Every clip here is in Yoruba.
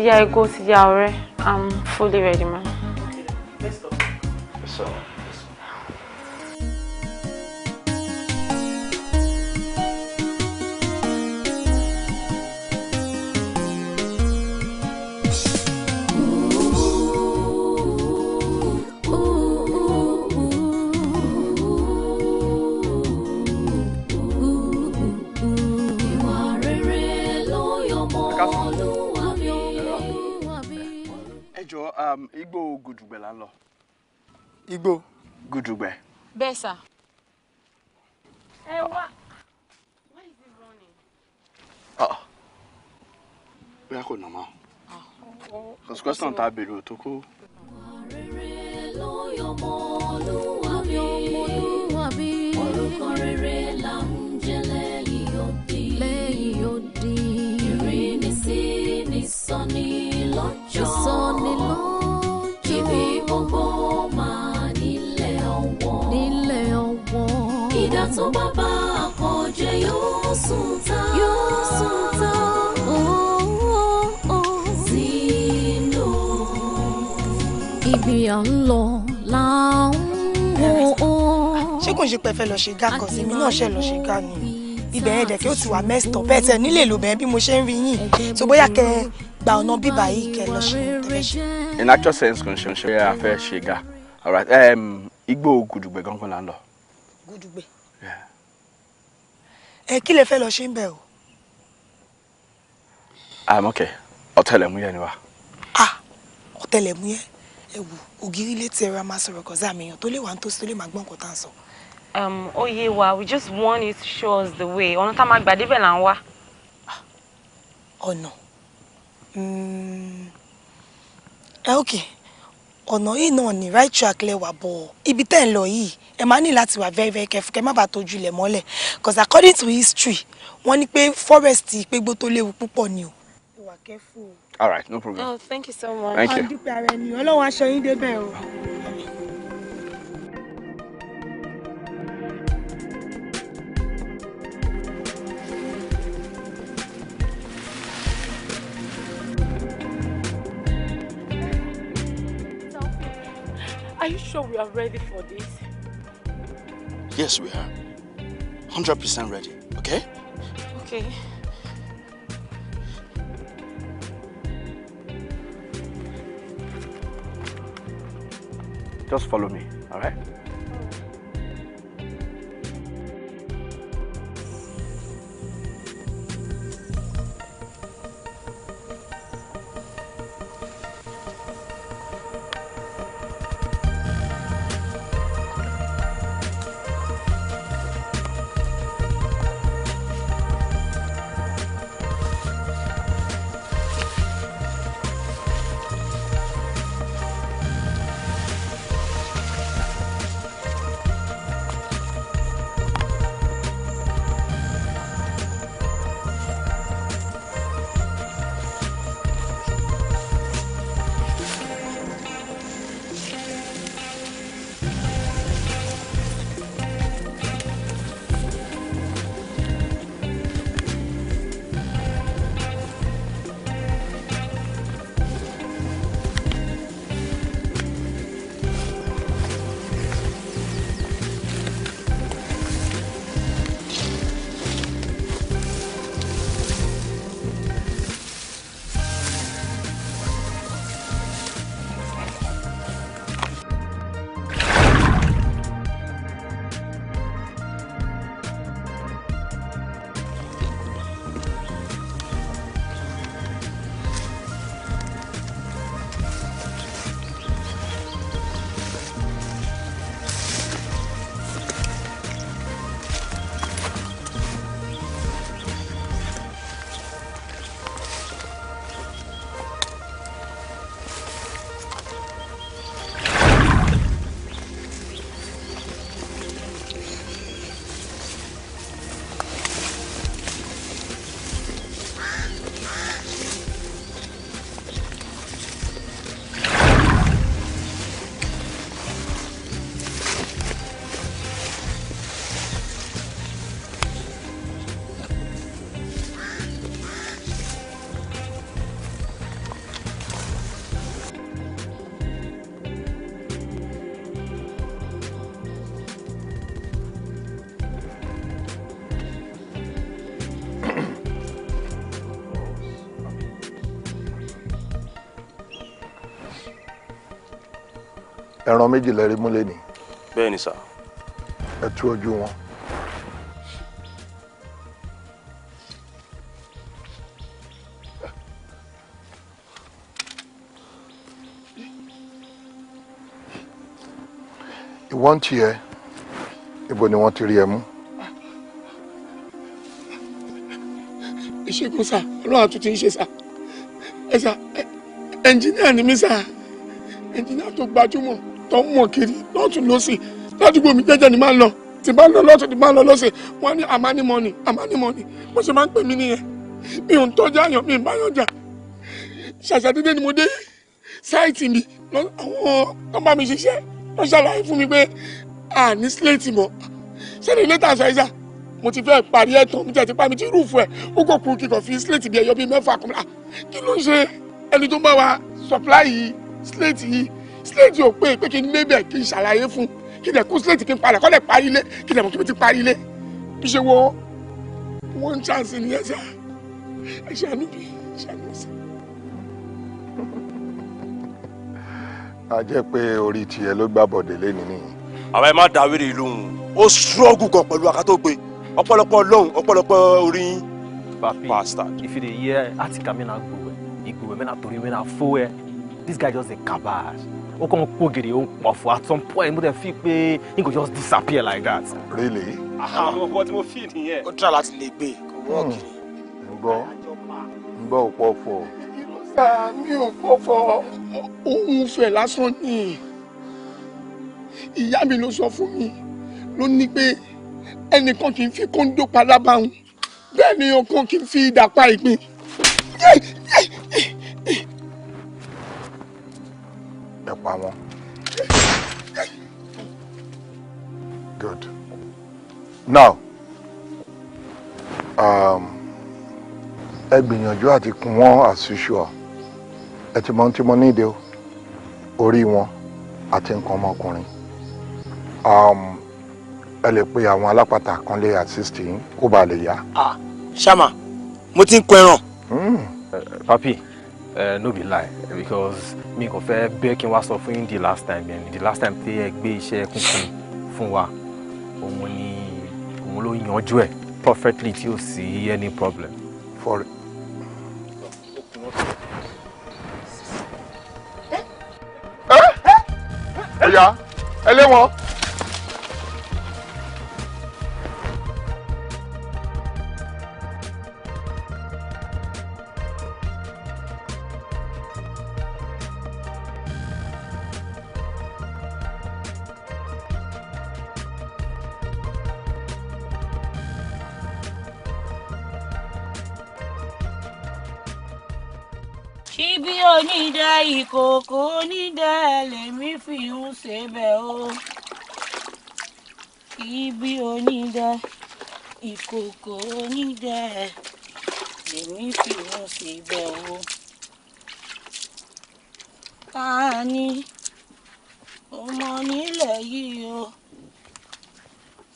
Ya igbó, ti ya ọ̀rẹ́. I'm fully ready, ma. Okay, let's go. So. Igbó Gùdùgbẹ̀ là ń lọ. Igbó Gùdùgbẹ̀. Bẹ́ẹ̀ sà. Ẹ wá. Why is it running? Bóyá kò nà máa. Cause question tá a béèrè ò tó kó. Orúkọ rere là ń jẹ́ lẹ́yìn odi. Lẹ́yìn odi. Ìrínisí ni sọni lọ́jọ́. Sọni lọ́jọ́. Ibi gbogbo máa nílẹ̀ ọ̀wọ́. Nílẹ̀ ọ̀wọ́. Ìdá tó bá bá àkànjẹ yóò sùn tá. Yóò sùn tá. Sínú. Ibi à ń lọ là ń wò ó. Ṣé kò ń ṣe pé ẹ fẹ́ lọ ṣe gá kan sí mi náà ṣe lọ ṣe gá ni ibẹ̀ yẹn dẹ̀ kí ó ti wà messed up bẹ́ẹ̀ tẹ̀ nílé ìlú bẹ́ẹ̀ bí mo ṣe ń rí yín so bóyá kẹ́ gba ọ̀nà bíbà yìí kẹ́ lọ ṣe tẹ́lẹ̀ ṣe. In actual sense kò ń ṣe ṣe a fẹ́ ṣe ga. Alright, igbó Gùdùgbẹ̀ gangan là ń lọ. Gùdùgbẹ̀. Ẹ kí lẹ fẹ́ lọ ṣe ń bẹ̀ o. I'm okay. Ọ̀tẹlẹ̀múyẹ́ ni wá. Ah, ọ̀tẹlẹ̀múyẹ́ ẹ wò ògiri létí ẹ̀rọ a máa sọ̀rọ̀ kọ̀ọ̀sá àmì èèyàn tó lè wà ń tó lè máa gbọ́ nǹkan tá à ń sọ. Ó yé wa, we just want you to show us the way. Ọ̀nà tá a máa gbà débẹ̀ là ń wá. Ọ̀nà. Ẹ ok, ọ̀nà yìí náà ni right track lẹ wà bọ̀. Ibi tẹ́ ń lọ yìí, ẹ máa ní láti wà very very careful kẹ́ má bàa tójú ilẹ̀ mọ́lẹ̀. Cause according to history, wọ́n ní pé forest pégbó tó léwu púpọ̀ ni o. Ẹ wà careful o. All right, no problem. Oh, thank you so much. Thank you. À ń dúpẹ́ ara ẹni, Ọlọ́run aṣọ yín débẹ̀ o. Are you sure we are ready for this? Yes, we are. 100% ready, okay? Okay. Just follow me, all right? Ẹran méjì lẹ rí mú lẹ́nìí. Bẹ́ẹ̀ ni sà. Ẹ tú ojú wọn. Ìwọ ń tiẹ̀, ibo ni wọ́n ti rí ẹ mú? Ìṣègùn sà, Ọlọ́run àtúntì ń ṣe sà. Ẹ sà, ẹnjìníà ni mí sà. Ẹnjìníà tó gbajúmọ̀ tó ń mọ̀ kiri lọ́tún lọ́sì ládùúgbò mi jẹ́jẹ́ ni máa ń lọ. Tí bá ń lọ lọ́tún tí bá ń lọ lọ́sì, wọ́n ní àmánimọ́ni àmánimọ́ni. Bó ṣe máa ń pè mí nìyẹn. Mi ò ń tọ́jú àyàn, mi ò bá yàn jà. Ṣàṣà dédé ni mo dé sáìtì mi, àwọn tó bá mi ṣiṣẹ́ wọ́n ṣàlàyé fún mi pé a ní síléètì mọ́. Ṣé ní létà ṣàìsà mo ti fẹ́ parí ẹ̀ tán, mi ti pa mi ti rúùfù ẹ̀, ó kò kú kíkọ̀ fi síléètì bí ẹyọ bíi mẹ́fà kan. Kí ló ń ṣe ẹni tó ń bá wa supply yìí síléètì yìí? Síléètì ò pé pé kí n lébẹ̀ kí n ṣàlàyé fún kí n dẹ̀ kú síléètì kí n padà kọ́ lẹ̀ parí ilé kí n dẹ̀ mọ̀ kí n ti parí ilé. Bí ṣe wọ one chance nìyẹn sá. Ẹ ṣàánú mi, ṣàánú mi sá. A jẹ́ pé orí tiẹ̀ ló gbá bọ̀dé lẹ́ni nìyí. Àwa ẹ má dáwéré lóhùn, ó struggle gan pẹ̀lú akátógbe, ọ̀pọ̀lọpọ̀ lóhùn, ọ̀pọ̀lọpọ̀ orí yín. Papi, bastard. If you dey hear Atika mena gbowe, igbowe mena tori mena fowe, this guy just dey kabaj. Ó kàn ń pògèrè, ó ń pọ̀fọ̀. At some point, mo dey feel pé he go just disappear like that. Really? Àwọn ọkọ tí mo fi nìyẹn. Ó try láti lè gbé kò wọ́ọ̀kì. Ń gbọ́, ń gbọ́ òpó fọ̀. Mi ò pọ̀fọ̀, òun fẹ̀ lásán ni. Ìyá mi ló sọ fún mi, ló ní pé ẹnìkan kì í fi kóńdó palábàhùn, bẹ́ẹ̀ ni ọ̀kan kì í fi idà pa ìgbín. Ẹ pa wọn. Good. Now, ẹ gbìyànjú àti kún wọn as usual. Ẹ ti mọ ohun tí mo ní ìdè o, orí wọn àti nǹkan ọmọkùnrin. Ẹ lè pe àwọn alápatà kan lè assist yín kó ba lè yá. Ṣáma, mo ti ń kọ ẹran. Papi, no be lie, because mi kò fẹ́ bẹ́ẹ̀ kí n wá sọ fún yín the last time yẹn. The last time tí ẹ gbé iṣẹ́ kúnkún fún wa, òun ni òun ló yanjú ẹ̀ perfectly tí ò sí any problem. For Oya, ẹ lé wọn. Ṣíbí onídẹ ìkòkò onídẹ lèmi fi ń ṣebẹ̀ o. Ṣíbí onídẹ ìkòkò onídẹ lèmi fi ń ṣebẹ̀ o. Ta ni ọmọ nílẹ̀ yìí o?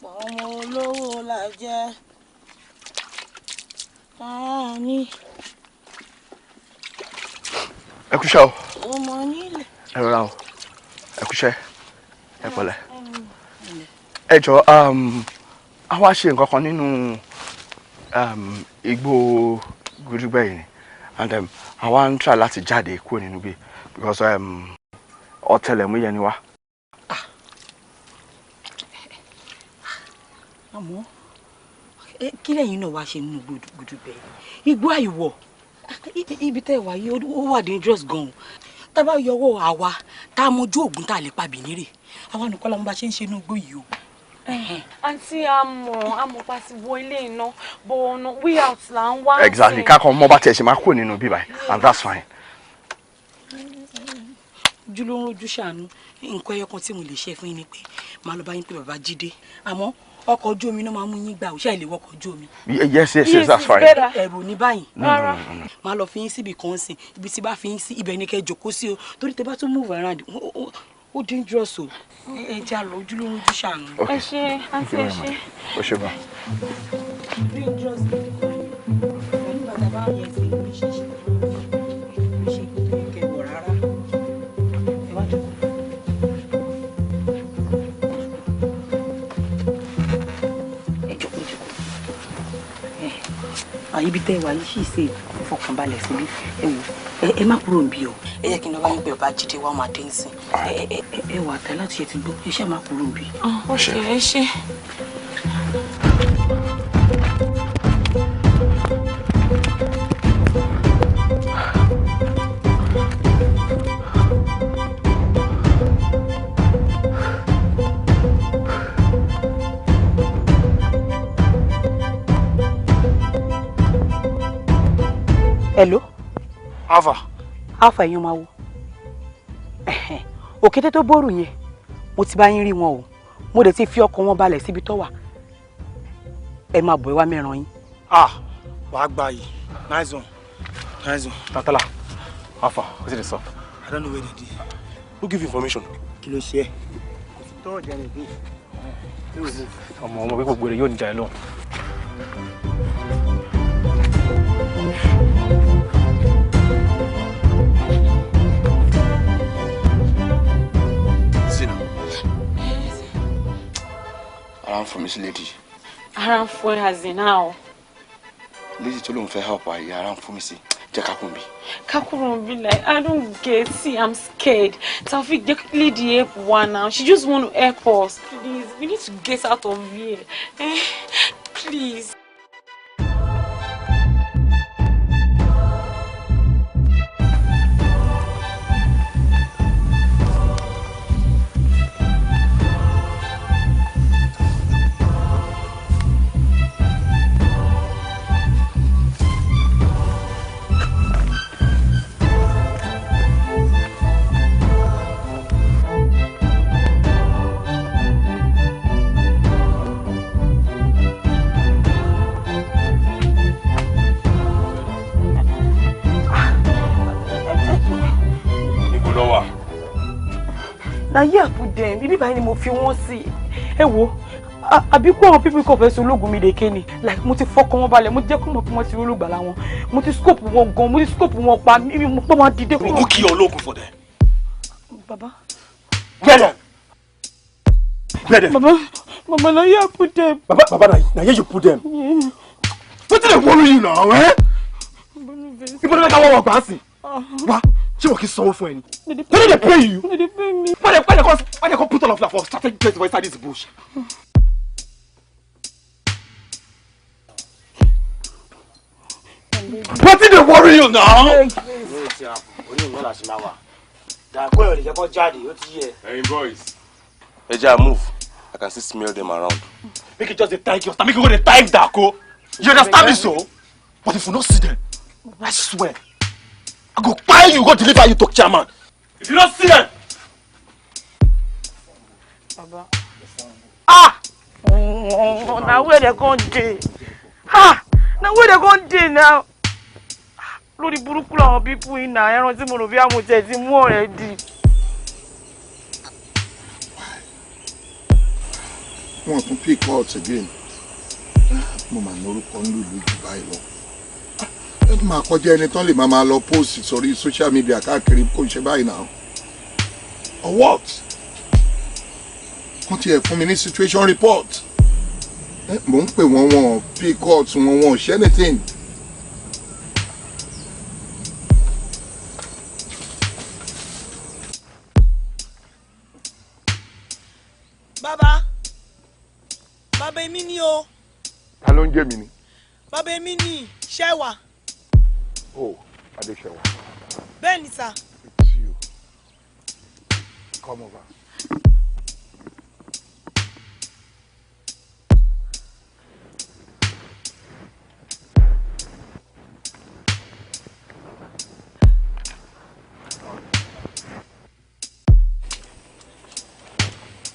Ọmọ olówó la jẹ́. Ta ni? Ẹ kúṣẹ́ o. Ọmọ nílẹ̀. Ẹ rọra o. Ẹ kúṣẹ́. Ẹ pẹ̀lẹ́. Ẹ jọ, a wá ṣe nǹkan kan nínú igbó Gudugbẹ̀ yìí ni, and àwa ń try láti jáde kúrò nínú bí because ọ̀tẹlẹ̀múyẹ́ ni wá. Àmọ́ kí lẹ́yìn náà wá ṣe nínú Gudugbẹ̀ igbó àìwọ̀? Ibi tẹ́ wà yìí ó wà dangerous gan-an. Tá a bá yọwọ́ àwa tá a mojú ògùn tá a lè pa bìnírè, àwa nìkan la mọ̀ bá ṣe ń ṣe inú igbó yìí o. Àǹtí, àmọ̀ pa ti wọ ilé iná bọ̀ ọ̀nà way out là ń wá. Exactly, kákan mọ́ bá tiẹ̀ ṣe máa kúrò nínú bíbá yìí and that's fine. Ojú ló ń rojú ṣàánú. Nǹkan ẹyọ kan tí mo lè ṣe fún yín ni pé màá lọ bá yín pé bàbá Jídé, àmọ́ ọkọ̀ ojú omi náà máa mú yín gbà ó, ṣáà lè wọkọ̀ ojú omi. Yes, yes, yes, that's fine. Ẹ̀rù ní báyìí. Rárá. Màá lọ fi yín síbi kan sìn, ibi tí bá fi yín sí ibẹ̀ ni kẹ́ jókòó sí o, torí tẹ bá tún move around ó dangerous o. Ẹ jẹ́ àlọ́, ojú ló ń rojú ṣàánú. Ẹ ṣe àǹtí, ẹ ṣe. Ó ṣe gan. Dangerous pẹ̀lú bàtà bá yẹ sí oríṣiríṣi ṣe tó yẹ kẹ́ wọ̀ rárá. Ẹ wá jókòó. Ibi tẹ́ wà yìí sì ṣe ìfọkànbalẹ̀ síbí. Ẹ wò ẹ má kúrò níbí o. Ẹ jẹ́ kí n lọ bá yín pé ọba Jídé wá máa dé nsìn. Ẹ wà tẹ́ láti ṣe ti gbọ́, ẹ ṣáà má kúrò níbí. Ó ṣe é ṣe. Hello. Alpha. Alpha ẹ̀yin máa wo. Òkété tó bórù yẹn, mo ti bá yín rí wọn o. Mo dẹ̀ ti fi ọkàn wọn balẹ̀ síbi tó wà. Ẹ máa bọ̀ ẹ wá mẹ́ran yín. Ah, wàá gba yìí. Nice one. Nice one. Tantala, Alpha, wetin dey sup? I don't know where they dey. Who give you information? Kí ló ṣe ẹ́? Kò sí tọ́rọ̀ jẹ́ nìgbín. Ọmọ ọmọ pé gbogbo rẹ̀ yóò ní ìjà ẹ lóhùn. Ara ń fún mi sí lady. Ara ń fún ẹ as in how? Lady tó lóun fẹ́ help àyè ara ń fún mi sí. Jẹ́ ká kún bí. Ká kúrò bí like I don't get see I'm scared. Taofik jẹ́ kí lady help wa now. She just want to help us. Please, we need to get out of here. Eh, please. Na here I put them. Ibi báyìí ni mo fi wọ́n sí. Ẹ wo, àbíkú àwọn people kò fẹ́ sọ ológun mi dèké ni. Like mo ti fọkàn wọn balẹ̀, mo ti jẹ́ kó mọ̀ pé wọ́n ti olùgbàlà wọn. Mo ti scope wọn gan, mo ti scope wọn pa, mímí mo pọ́ máa dìde. Who kill your ológun for them? Baba. Where them? Where them? Baba, Baba, na here I put them. Baba, Baba, na here you put them. Yeah. Wetin dey worry you now, eh? Ibo ni ká wọ́n wọ̀ gbà sí? Wá. Ṣé wọ́n kì í sanwó fún ẹ ni? They dey pay you. They dey pay me. Why they come put all of that for strategic place for inside this bush? Wetin dey worry you now? Hey boys. Eja move. I can still smell them around. Make you just dey thank your star. Make you go dey thank Dako. You understand me so? But if you no see them, I swear, I go buy you, go deliver you to chairman. If you don't see them. Baba. Ah! Oh, now where they gone dey? Ah! Now where they gone dey now? Lórí burúkú làwọn people yìí náà, ẹran tí mo rò bí àmọ̀tẹ́ ti mú already. Wọ́n tún pick calls again. Mo mà ní orúkọ ń lùlù jù báyìí lọ. Ẹ máa kọjá ẹni tán lè máa lọ post sórí social media káàkiri kó ṣe báyìí náà. Or what? Wọ́n ti ẹ̀ fún mi ní situation report. Mò ń pè wọ́n wọ́n pick calls wọ́n wọ́n ṣe anything. Bàbá, bàbá èmi ni o. Ta ló ń jẹ́ mi ni? Bàbá èmi ni Ṣẹ́wà. Oh, Adéṣẹ́wà. Bẹ́ẹ̀ ni sà. It's you. Come over.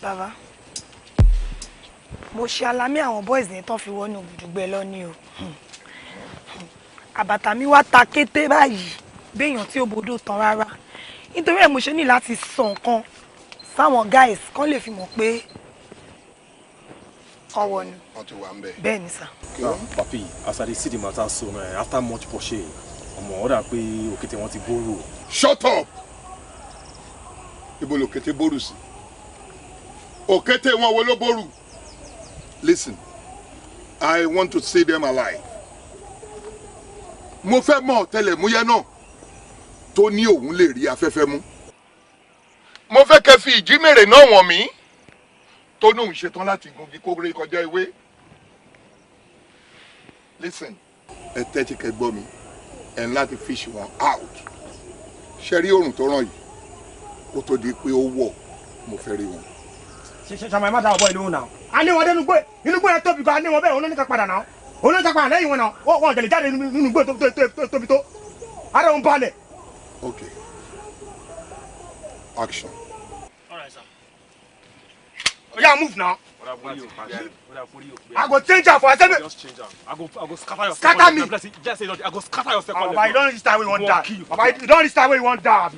Bàbá, mo ṣe alámì àwọn boys ní tán fi wọnú gbùdùgbẹ lọ ní o. Àbàtà mi wá ta kété báyìí béèyàn tí ó bodò tán rárá. Nítorí ẹ̀ mo ṣe ní láti sọ nǹkan sáwọn guys kán lè fi mọ̀ pé ọwọ́ ni. Wọ́n ti wà ń bẹ̀. Bẹ́ẹ̀ ni sà. Papi, as I dey see the matter so now, after much pushing, ọmọ ọ̀dà pé òkété wọn ti bóró. Shut up! Ibo lòkété bóró sí? Òkété wọn wo ló bóró? Listen, I want to see them alive. Mo fẹ́ mọ ọ̀tẹlẹ̀múyẹ́ náà tó ní òun lè rí afẹ́fẹ́ mú. Mo fẹ́ kẹ́ fi ìjímèrè náà wọ̀n mí tó ní òun ṣetán láti gungi kó ré kọjá ewé. Listen, ẹ tẹ́tí kẹ́ gbọ́ mi, ẹ̀ ń láti fish wọn out. Ṣe rí oòrùn tó ràn yìí kó tó di pé ó wọ̀, mo fẹ́ rí wọn. Ṣàmà ẹ má da ọ̀bọ ìlú náà. A ní wọn dé inú gbó yẹn tóbi gan, a ní wọn bẹ́ẹ̀, òun ló ní ká padà náà. Òun ló ní ká padà lẹ́yìn wọn náà, wọn jẹ̀lẹ̀ jáde nínú gbó tóbi tó. Ara òun balẹ̀. Okay. Action. All right, sir. Oya, move now. I go change am for I Just change am. I go scatter your Scatter me. Just say I go scatter your second level. Baba, you don't reach that way you want die. Baba, you don't reach that way you want die.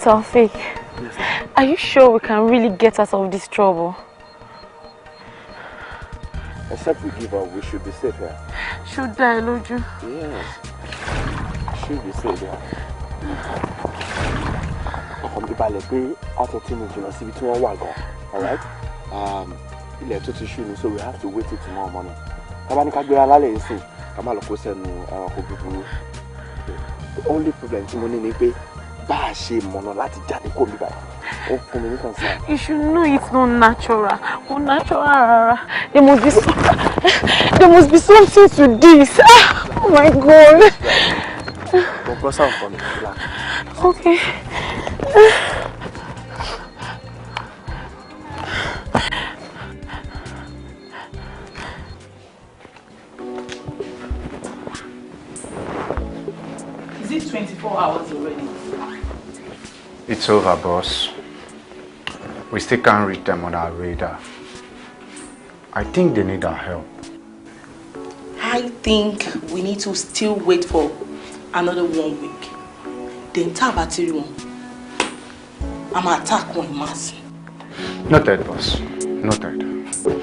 Taofik, yes, are you sure we can really get out of this trouble? Except we give up, we should be safe here. Should I, Loju? Yes. Should be safe here. Ọkàn mi balẹ̀ pé àtọ̀ tí mo jìnnà síbi tí wọ́n wà gan, alright? Ilẹ̀ tó ti ṣú ni, so we have to wait till tomorrow morning. Tá bá ní ká gbéra lálẹ́ yìí sìn, ká má lọ kó sẹ́nu ẹranko búburú. The only problem tí mo ní ni pé bá a ṣe mọ̀nà láti jáde kó mi báyìí, ó fún mi ní concern. You should know it's not natural. Kò natural rárá. There must be something to this. Oh my God. Go cross out for me. Relax. Okay. Is it 24 hours already? It's over, boss. We still can't reach them on our radar. I think they need our help. I think we need to still wait for another 1 week. Then tá bá ti rí wọn, a máa attack wọn in mass. Noted, boss. Noted. Boss.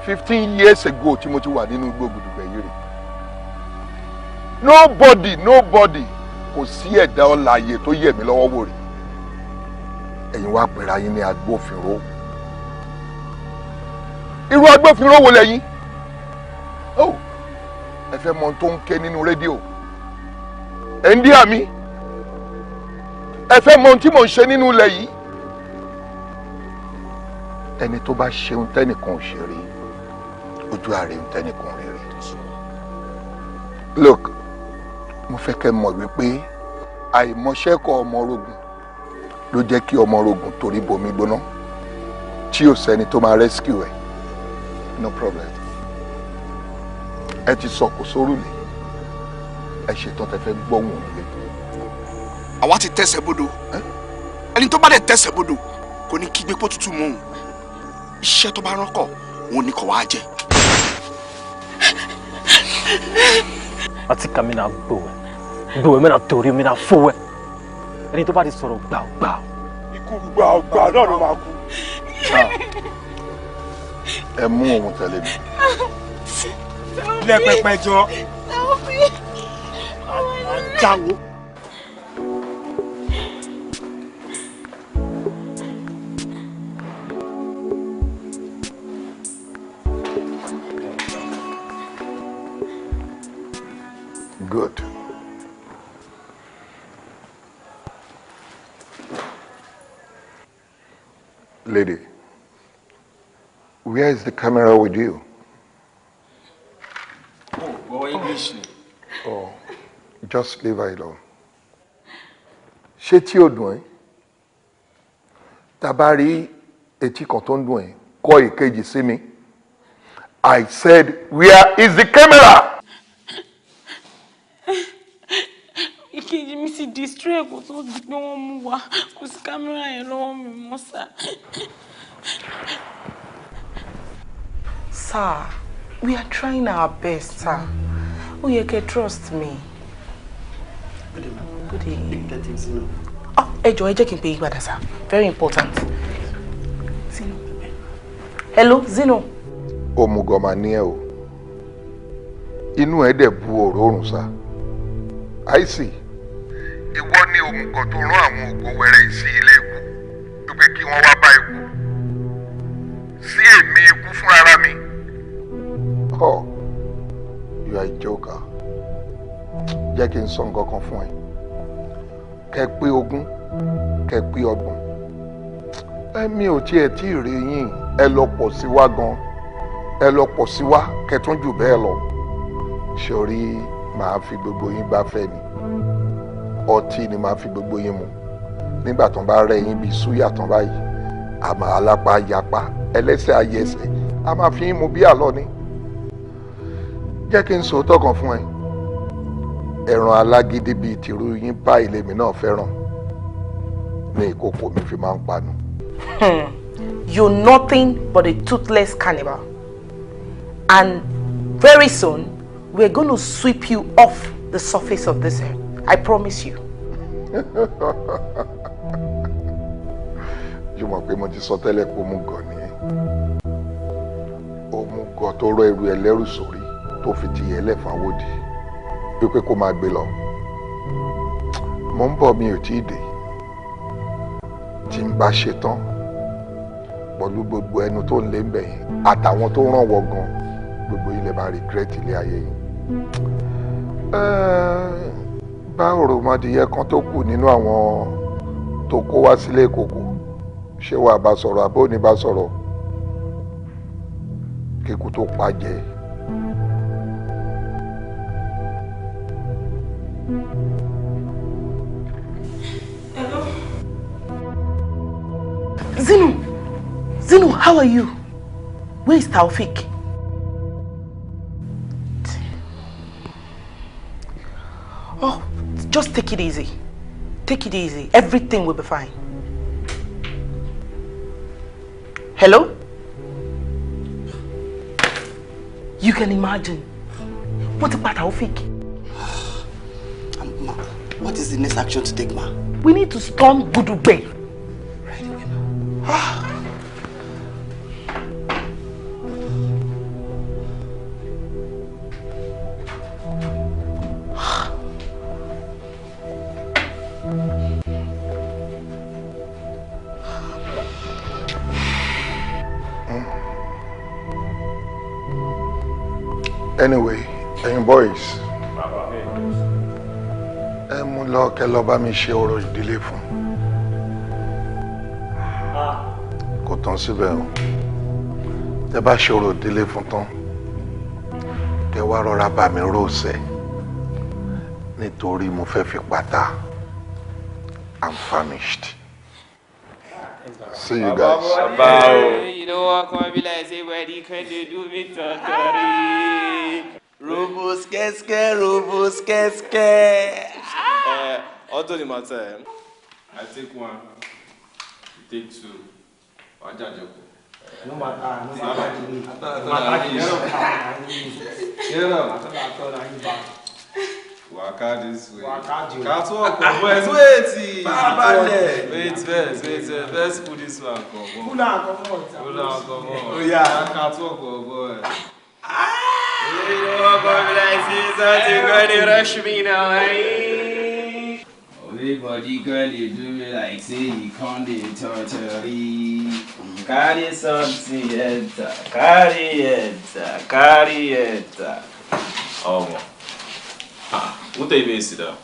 15 years ago tí mo ti wà nínú igbó Gudugbẹ̀ yìí rè. Nobody kò sí ẹ̀dá ọláyè tó yẹ̀ mí lọ́wọ́ wò rí. Ẹ̀yin wá pera yín ní agbófinró. Irú agbófinró wo lẹ́yìn? Oh, ẹ fẹ́ mọ ohun tó ń ké nínú rédíò. Ẹ̀ ń dí àmì. Ẹ fẹ́ mọ ohun tí mò ń ṣe nínú ilẹ̀ yìí. Ẹni tó bá ṣeun tẹ́nìkan ò ṣe rí, ojú ààrẹ ń tẹ́nìkan rí rí. Look, mo fẹ́ kẹ́ mọ̀ wípé àìmọṣẹ́kọ̀ ọmọ orogun ló jẹ́ kí ọmọ orogun torí bomi gbóná tí ò sẹ́ni tó máa rescue ẹ̀. No problem. Ẹ ti sọ kò sórùlé, ẹ ṣetán tẹ fẹ́ gbọ́hùn nílé. Àwa ti tẹsẹ̀ bodò. Ẹni tó bá dẹ̀ tẹsẹ̀ bodò kò ní kígbe pó tútù mọ́ òun. Iṣẹ́ tó bá ránkọ̀ òun ni kò wá jẹ. Àti kàmí náà gbòwẹ̀ gbòwẹ̀ mẹ́ta torí mi náà fowẹ̀. Ẹni tó bá ti sọ̀rọ̀ gbà gbà. Ikú gbà gbà náà ló máa kú. Ẹ mú òun tẹ̀lé mi. Ilé pẹpẹ jọ. Jáwo. Good. Lady, where is the camera with you? Oh, well, English. Oh, just leave her alone. Ṣé tí ò dùn ẹ́? Tá a bá rí etí kan tó ń dùn ẹ́, kọ ìkejì sí mi. I said, where is the camera? Ìkejì mi ti destroy kó tó di pé wọ́n mú wa, kò sí kámẹ́rà yẹn lọ́wọ́ mi mọ́ sá. Sir, we are trying our best, sir. Ó yẹ kẹ́ trust me. Good evening. Oh, ẹ jọ̀ọ́, ẹ jẹ́ kí n pè yín padà, sir. Very important. Zino. Hello, Zino. Òmùgọ̀ mà ní ẹ o. Inú ẹ dẹ̀ bu òórùn sá. I see. Ìwọ ni òmùgọ̀ tó rán àwọn ògo wẹrẹ sí ilé ikú wípé kí wọ́n wá bá ikú. Sí èmi ikú fúnra mi. Oh, you are a joker. Jẹ́ kí n sọ nǹkan kan fún ẹ. Kẹ pé 20, kẹ pé 30. Ẹ̀mi ò tiẹ̀ tí ì rí yín. Ẹ lọ pọ̀ sí wa gan. Ẹ lọ pọ̀ sí wa kẹ tún jù bẹ́ẹ̀ lọ. Sọ̀rí màá fi gbogbo yín gbáfẹ́ ni. Ọtí ni màá fi gbogbo yín mu. Nígbà tán bá rẹ́ yín bíi súyà tán báyìí, àmọ́ alápá yapa, ẹlẹ́sẹ̀ ayẹsẹ̀, a máa fi yín mu bí àlọ́ ni. Jẹ́ kí n sòótọ́ kan fún ẹ. Ẹran alágídí bíi tìrú yín báyìí lèmi náà fẹ́ràn. Ní ìkòkò mi fi máa ń panu. You're nothing but a toothless cannibal. And very soon, we're going to sweep you off the surface of this earth. I promise you. Yóò mọ̀ pé mo ti sọ tẹ́lẹ̀ pé òmùgọ̀ ni ẹ́. Òmùgọ̀ tó rọ ẹrù ẹlẹ́rù sórí tó fi ti yẹlẹ̀ fáwọ́dì wípé kó máa gbé lọ. Mo ń bọ̀, mi ò tí ì dé. Tí n bá ṣe tán pẹ̀lú gbogbo ẹnu tó ń lé ń bẹ̀ yẹn àtàwọn tó ràn wọ́ gan, gbogbo yín lè máa regret ilé ayé yín. Bá òròmọdìyẹ kan tó kù nínú àwọn tó kó wá sílé ìkòkò, ṣé wàá bá sọ̀rọ̀ àbó ní bá sọ̀rọ̀ kíkú tó pa jẹ. Hello? Zinu! Zinu, how are you? Where is Taufik? Oh, just take it easy. Take it easy. Everything will be fine. Hello? You can imagine. What about Taufik? Ma, what is the next action to take, ma? We need to storm Gudugbe. Right away, ma. Anyway, ẹ̀yin boys, ẹ mú lọ kẹ́ lọ bá mi ṣe ọ̀rọ̀ ìdílé fún. Kò tán síbẹ̀ o. Tẹ́ bá ṣe ọ̀rọ̀ ìdílé fún tán, kẹ́ wá rọra bá mi róòsẹ̀ nítorí mo fẹ́ fi pátá. I'm famished. See you guys. Bye. You know what? Come be like say where the can they do me totally. Robos keske, robos keske. Although the matter, I take one, you take two. No matter, no matter. No matter. Waka this way. Waka Catwalk, wait, wait. Wait, wait, wait. Let's put this one. Come on. Pull out, come on. Pull out, come on. Oh yeah. Catwalk, boy. You know what? Like something gonna rush me now, eh? Everybody gonna do me like say you can't totally. Carry something enter, carry enter, carry enter. Oh. Ah, what are you doing? Sit down.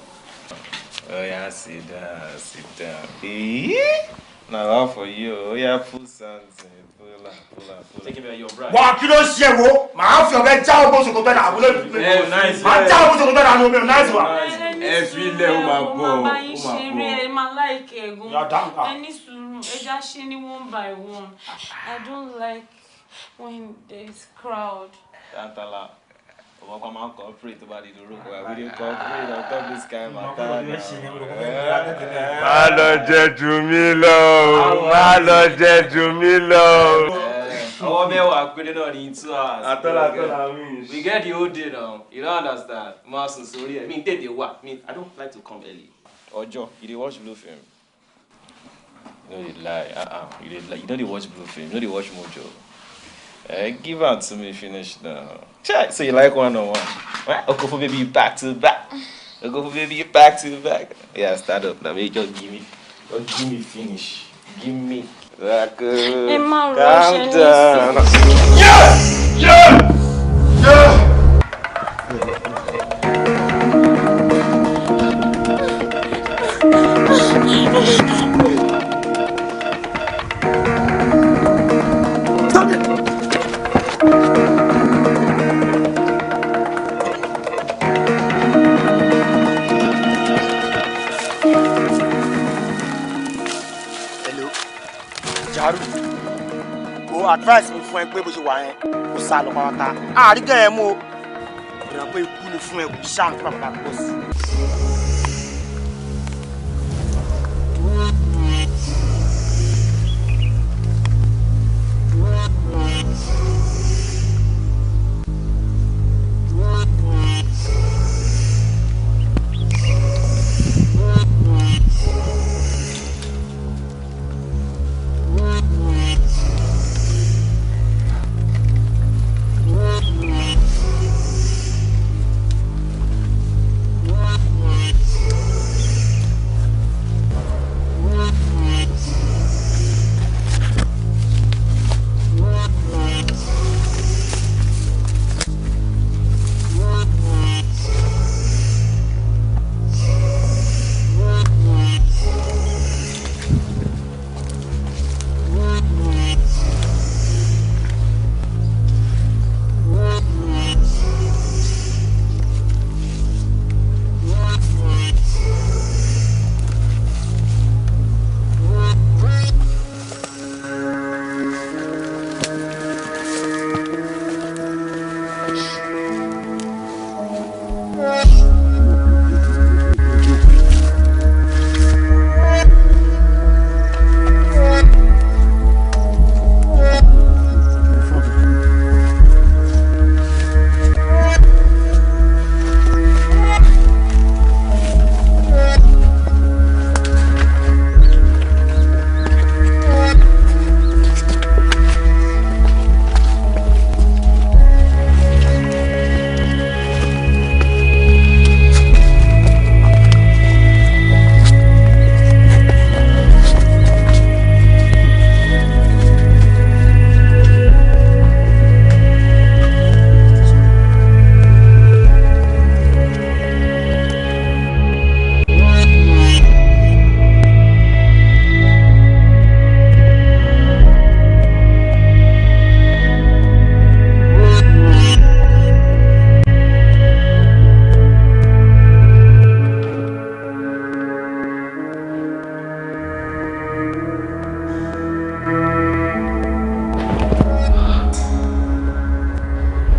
Oh yeah, sit down, sit down. Eh? Now that for you. Oh yeah, put something. Pull up, pull up, pull up. Take it your bride. Wà kí ló ṣe wo? Màá fi ọ̀bẹ já ọgbọ́n ṣòkòtò ẹ̀dá àbúlé. Eh, nice. Màá já ọgbọ́n ṣòkòtò ẹ̀dá àbúlé. Nice one. Ẹ fi ilẹ̀, ó máa Mo bọ̀, máa bá ó yín máa ṣeré, bọ̀. ẹ máa like ẹ̀ gan. You are down, ah. Ẹ ní sùúrù, ẹ já ṣe ní one by one. I don't like when there is crowd. Tantala, ọmọ kan máa ń cooperate tó bá di lórúkọ ẹ̀. We dey cooperate on top this kind matter now. Má lọ jẹ jù mí lọ o, má lọ jẹ jù mí lọ o. Ọwọ́ 10 péré náà ní 2 hours. Atọ́lá, atọ́lá, mi. We get the whole day now, you don't understand. Máa sùn sórí ẹ̀, mi ń tètè wà. Me, I don't like to come early. Ọjọ́, you dey watch blue film? You no dey lie, uh-uh. You dey lie. You no dey watch blue film, you no dey watch Mojo. Eh, give am to me finish now. Chai, so you like one on one? Right? Okofo baby back to back. Okofo baby back to back. Yeah, stand up now. Make you just give me finish. Give me. Like, Ẹ má calm rush, ẹ ní down. sùúrù. Yeah! Yeah! Yeah! Hello, Jaru. O advice mi fún ẹ pé bó ṣe wà yẹn, kò sá lọ pátá. Àríkẹ́ ẹ mú o. Ìrìn pé ikú ni fún ẹ, kò ṣáà ní bàbá pọ̀ sí.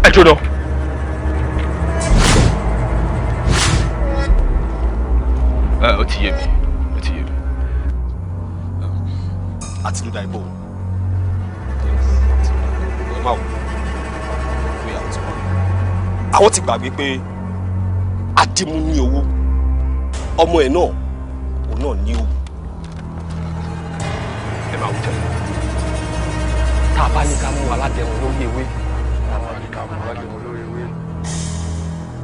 Ẹ jóná. Ẹ ó ti yé mi, ó ti yé mi. Àti ló dá ibò. Ẹ má wò pé àwọn ti wà. Àwọn ti gbàgbé pé Adimu ní owó. Ọmọ ẹ̀ náà, òun náà ní owó. Ẹ máa wù jẹ́, tá a bá ní ká mú aládẹ̀mú lórí ewé,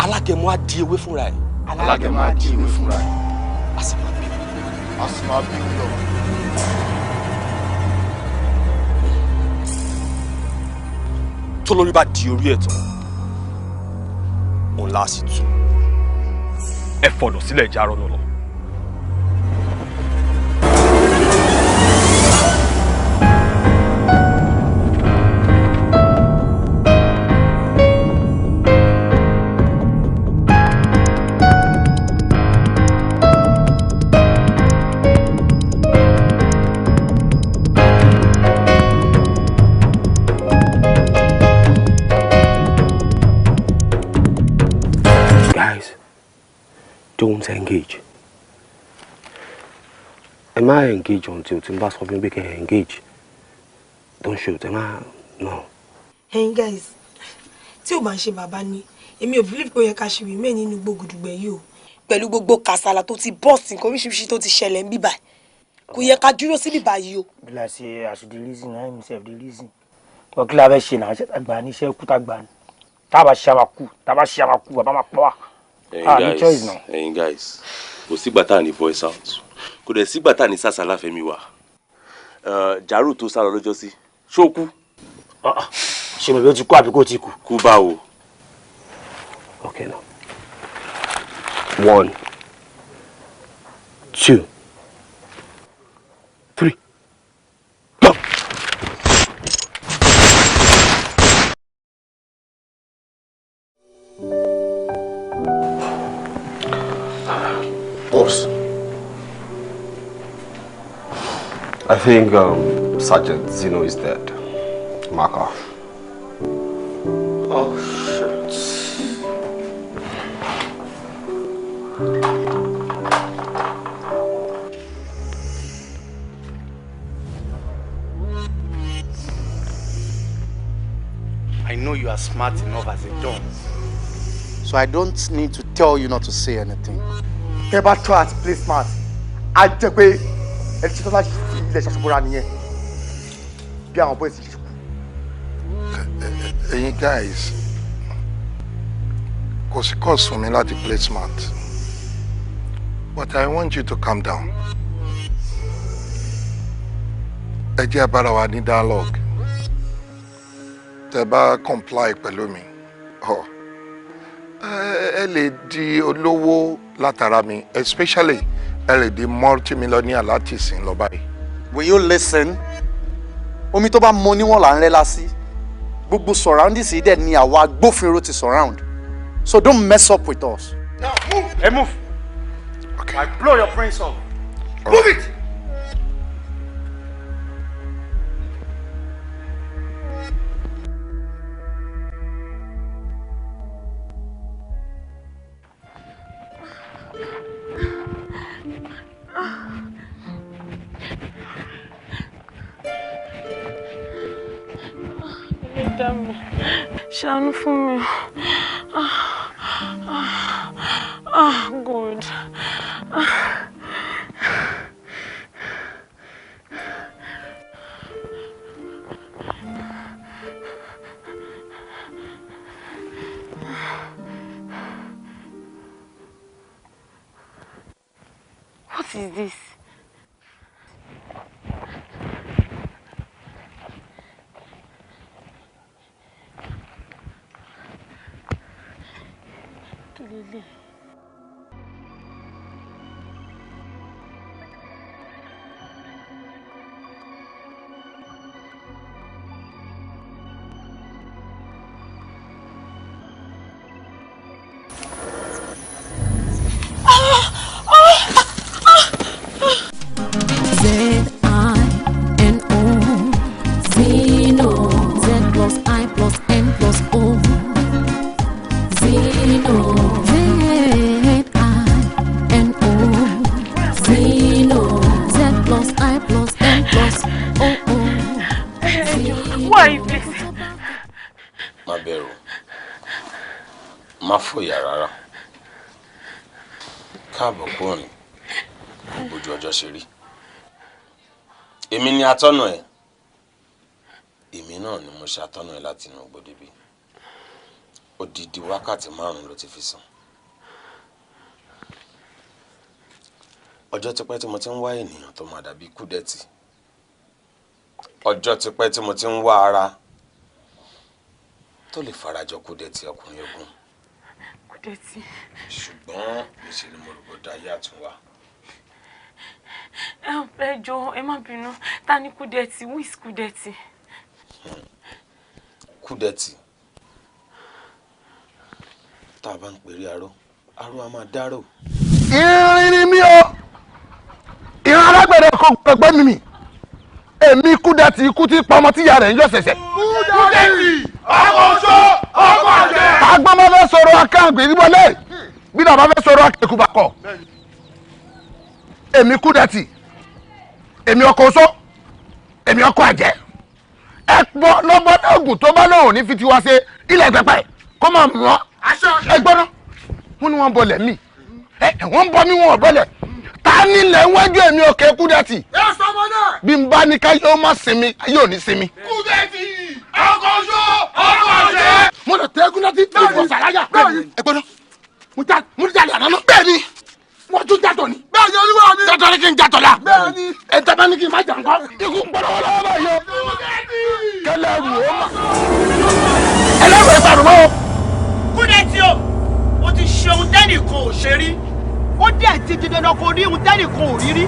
alágẹmọ á di ewé fúnra ẹ̀. Alágẹmọ á di ewé fúnra ẹ̀. A sì máa bí. A sì máa bí lọ. Tólórí bá di orí ẹ̀ tán, òun lá sì tú. Ẹ fọ̀nà sílẹ̀, já rọ́nà lọ. Don't engage. Ẹ má engage until tí n bá sọ fún yín pé kẹ́ ẹ engage. Don't shoot. Ẹ má, no. Ẹ̀yin guys, tí ò bá ń ṣe bàbá ni, èmi ò believe pé ó yẹ ká ṣe remain nínú gbógudùgbẹ̀ yìí o. Pẹ̀lú gbogbo kàsálà tó ti bọ́ọ̀sì, nǹkan oríṣiríṣi tó ti ṣẹlẹ̀ ń bíbà, kò yẹ ká dúró sí bíbà yìí o. Be like say as you dey reason, na him sef dey reason. But kí la fẹ́ ṣe náà? Ṣé àgbà ní iṣẹ́ kú tá gbà ni? Tá a bá ṣe àmà kú, tá a bá ṣe àmà kú, bàbá máa pa wá. Ah, ní Ẹ̀yin choice guys, náà. ẹ̀yin guys, kò sígbà tá à ní voice out, kò dẹ̀ sígbà tá à ní sàṣàlà fẹ́mi wá. Jàrú tó sá lọ lọ́jọ́ sí, ṣó kú? Ṣé mo bí ó ti kú àbí kò ti kú? Kú báwo? Okay now. 1, 2, 3. Go! Boss. I think Sergeant Zeno is dead. Marker. Oh, shit. I know you are smart enough as a don, so I don't need to tell you not to say anything. Tẹ́ bá try to play smart, á jẹ́ pé ẹ ti ṣetán láti fi ilẹ̀ ṣàṣùbọ̀ra nìyẹn. Bí àwọn boys ṣe kú. Ẹ̀yin guys, kò sí cause fún mi láti play smart, but I want you to calm down. Ẹ jẹ́ abára wa ní dialogue. Tẹ́ bá comply pẹ̀lú mi, ọ ẹ lè di olówó látara mi, especially ẹ lè di multimillionaire láti ìsìn lọ báyìí. Will you listen? Omi tó bá mọ níwọ̀n là ń rẹ́ lásì. Gbogbo surroundings yìí dẹ̀ ni àwa agbófinró ti surround. So don't mess up with us. Now move. Hey, move. Okay. I blow your brains off. Move it. Ẹlẹ́dàá mi, ṣàánú fún mi. Ah, ah, ah, God. Ah. What is this? Kí lélẹ̀? Z I N O, Zeno. Z plus I plus N plus O, Zeno. Z I N O, Zeno. Z plus I plus N plus O O. Why is this? Má bẹ̀rù, má fòyà rárá. Káàbọ̀ kúrìn, kò bójú ọjọ́ ṣe rí. Èmi ni atọ́nà ẹ̀, èmi náà ni mo ṣe atọ́nà ẹ̀ láti inú igbó débi. Odidi wákàtí 5 ló ti fi sùn. Ọjọ́ tipẹ́ tí mo ti ń wá ènìyàn tó máa dàbí Kúdẹ̀tì. Ọjọ́ tipẹ́ tí mo ti ń wá ara tó lè farajọ Kúdẹ̀tì ọkùnrin ogun. Kúdẹ̀tì. Ṣùgbọ́n níṣe ni mo rò bó dayé àtúnwá. Ẹ jọ̀ọ́, ẹ má bínú. Ta ni Kúdẹ̀tì? Who is Kúdẹ̀tì? Kúdẹ̀tì. Tá a bá ń pèrè aró, aró a máa dárò. Irin ni mí o, ìran alágbẹ̀dẹ kò gbẹgbẹ́ mi mì. Èmi Kúdẹ̀tì, ikú tí pamọ́ tíya rẹ̀ ń yọ ṣẹ̀ṣẹ̀. Kúdẹ̀tì, ọkọ̀ oṣó, ọkọ̀ àjẹ́. Agbọ́n máa fẹ́ sọ̀rọ̀ akáǹgbè níbọ̀lẹ́. Bí náà bá fẹ́ sọ̀rọ̀ akẹ́kọ̀ọ́ èmi Kúdẹ̀tì, èmi ọkọ̀ oṣó, èmi ọkọ̀ àjẹ́. Ẹ gbọ́ lọ́gbọ́n oògùn tó bá lóun ní fi tiwa ṣe ilẹ̀ pẹpẹ kó máa mú wọn. Ẹ gbọ́ náà, wọ́n ní wọ́n bọlẹ̀ mí. Ẹ wọ́n ń bọ mí wọn ò bọlẹ̀. Ta nílẹ̀ wájú èmi òkè Kúdẹ̀tì? Bí n bá ní ká yóò má sinmi, yóò ní sinmi. Kúdẹ̀tì ọkọ̀ oṣó ọkọ̀ àjẹ́. Mo lọ tẹ́ Kúdẹ̀tì mo sàráyà. Ẹ gbọ́ náà, mo jalè àná náà. Bẹ́ẹ̀ni, mo tún jàtọ̀ ni. Bẹ́ẹ̀ni olúwa mi. Jàtọ̀ ni kí n jàtọ̀ la. Bẹ́ẹ̀ni. Ẹ tẹ́ ní kí n má jà ńkọ́. Ikú ń gbọ́dọ̀ wọlé wọlé yìí o. Kẹlẹ́ rù ó mà. Ẹlẹ́rù ẹ̀ sàrùn mọ́ o. Kúdẹ̀tì o, o ti ṣe ohun tẹ́nìkan ò ṣe rí. Ó dẹ̀ ti di dandan kó rí ohun tẹ́nìkan ò rí rí.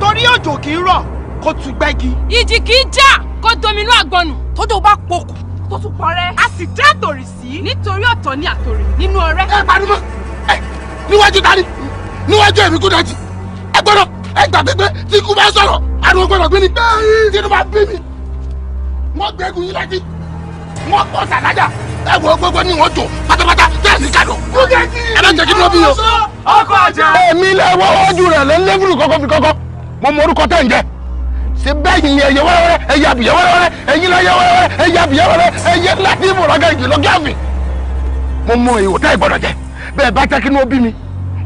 Torí òjò kì í rọ̀ kó tún gbẹ́gi. Ìjì kì í jà kó dominú àgbọnù. Tójò bá pokùn tó tún pọrẹ́. A sì dá àtòrì sí. Nítorí ọ̀tọ̀ ni àtòrì nínú ọrẹ́. Ẹ pariwo ẹ níwájú tani níwájú èmi Kúdẹ̀tì. Ẹ gbọ́dọ̀ ẹ gbà pé tí ikú bá sọ̀rọ̀ àrùn gbọ́dọ̀ gbé ni. Tí inú bá bí mi, wọ́n gbẹ́gun yín láti wọ́n pọ̀ sàlájà. Ẹ wo gbogbo ní wọ́n jò pátápátá tẹ́ ẹ̀ ní kàdùn. Ẹ má jẹ́ kí ló bí o. Ọkọ̀ àjẹ́. Èmi lẹ wọ́ ojú rẹ̀ lé lẹ́fúrú kọ́kọ́ fi kọ́kọ́. Mo mọ orúkọ tẹ́ ń jẹ. Ṣé bẹ́ẹ̀ ni ẹyẹ wẹ́rẹ́wẹ́rẹ́ ẹyẹ abìyẹ wẹ́rẹ́wẹ́rẹ́ ẹyẹ láyẹ wẹ́rẹ́wẹ́rẹ́ ẹyẹ abìyẹ wẹ́rẹ́wẹ́rẹ́ ẹyẹ láti ìmọ̀ràn ìjì lọ́gẹ́fì. Mo mọ èèwọ̀ tẹ́ ìgbọ́dọ̀ jẹ. Bẹ́ẹ̀ bá jẹ́ kí ló bí mi.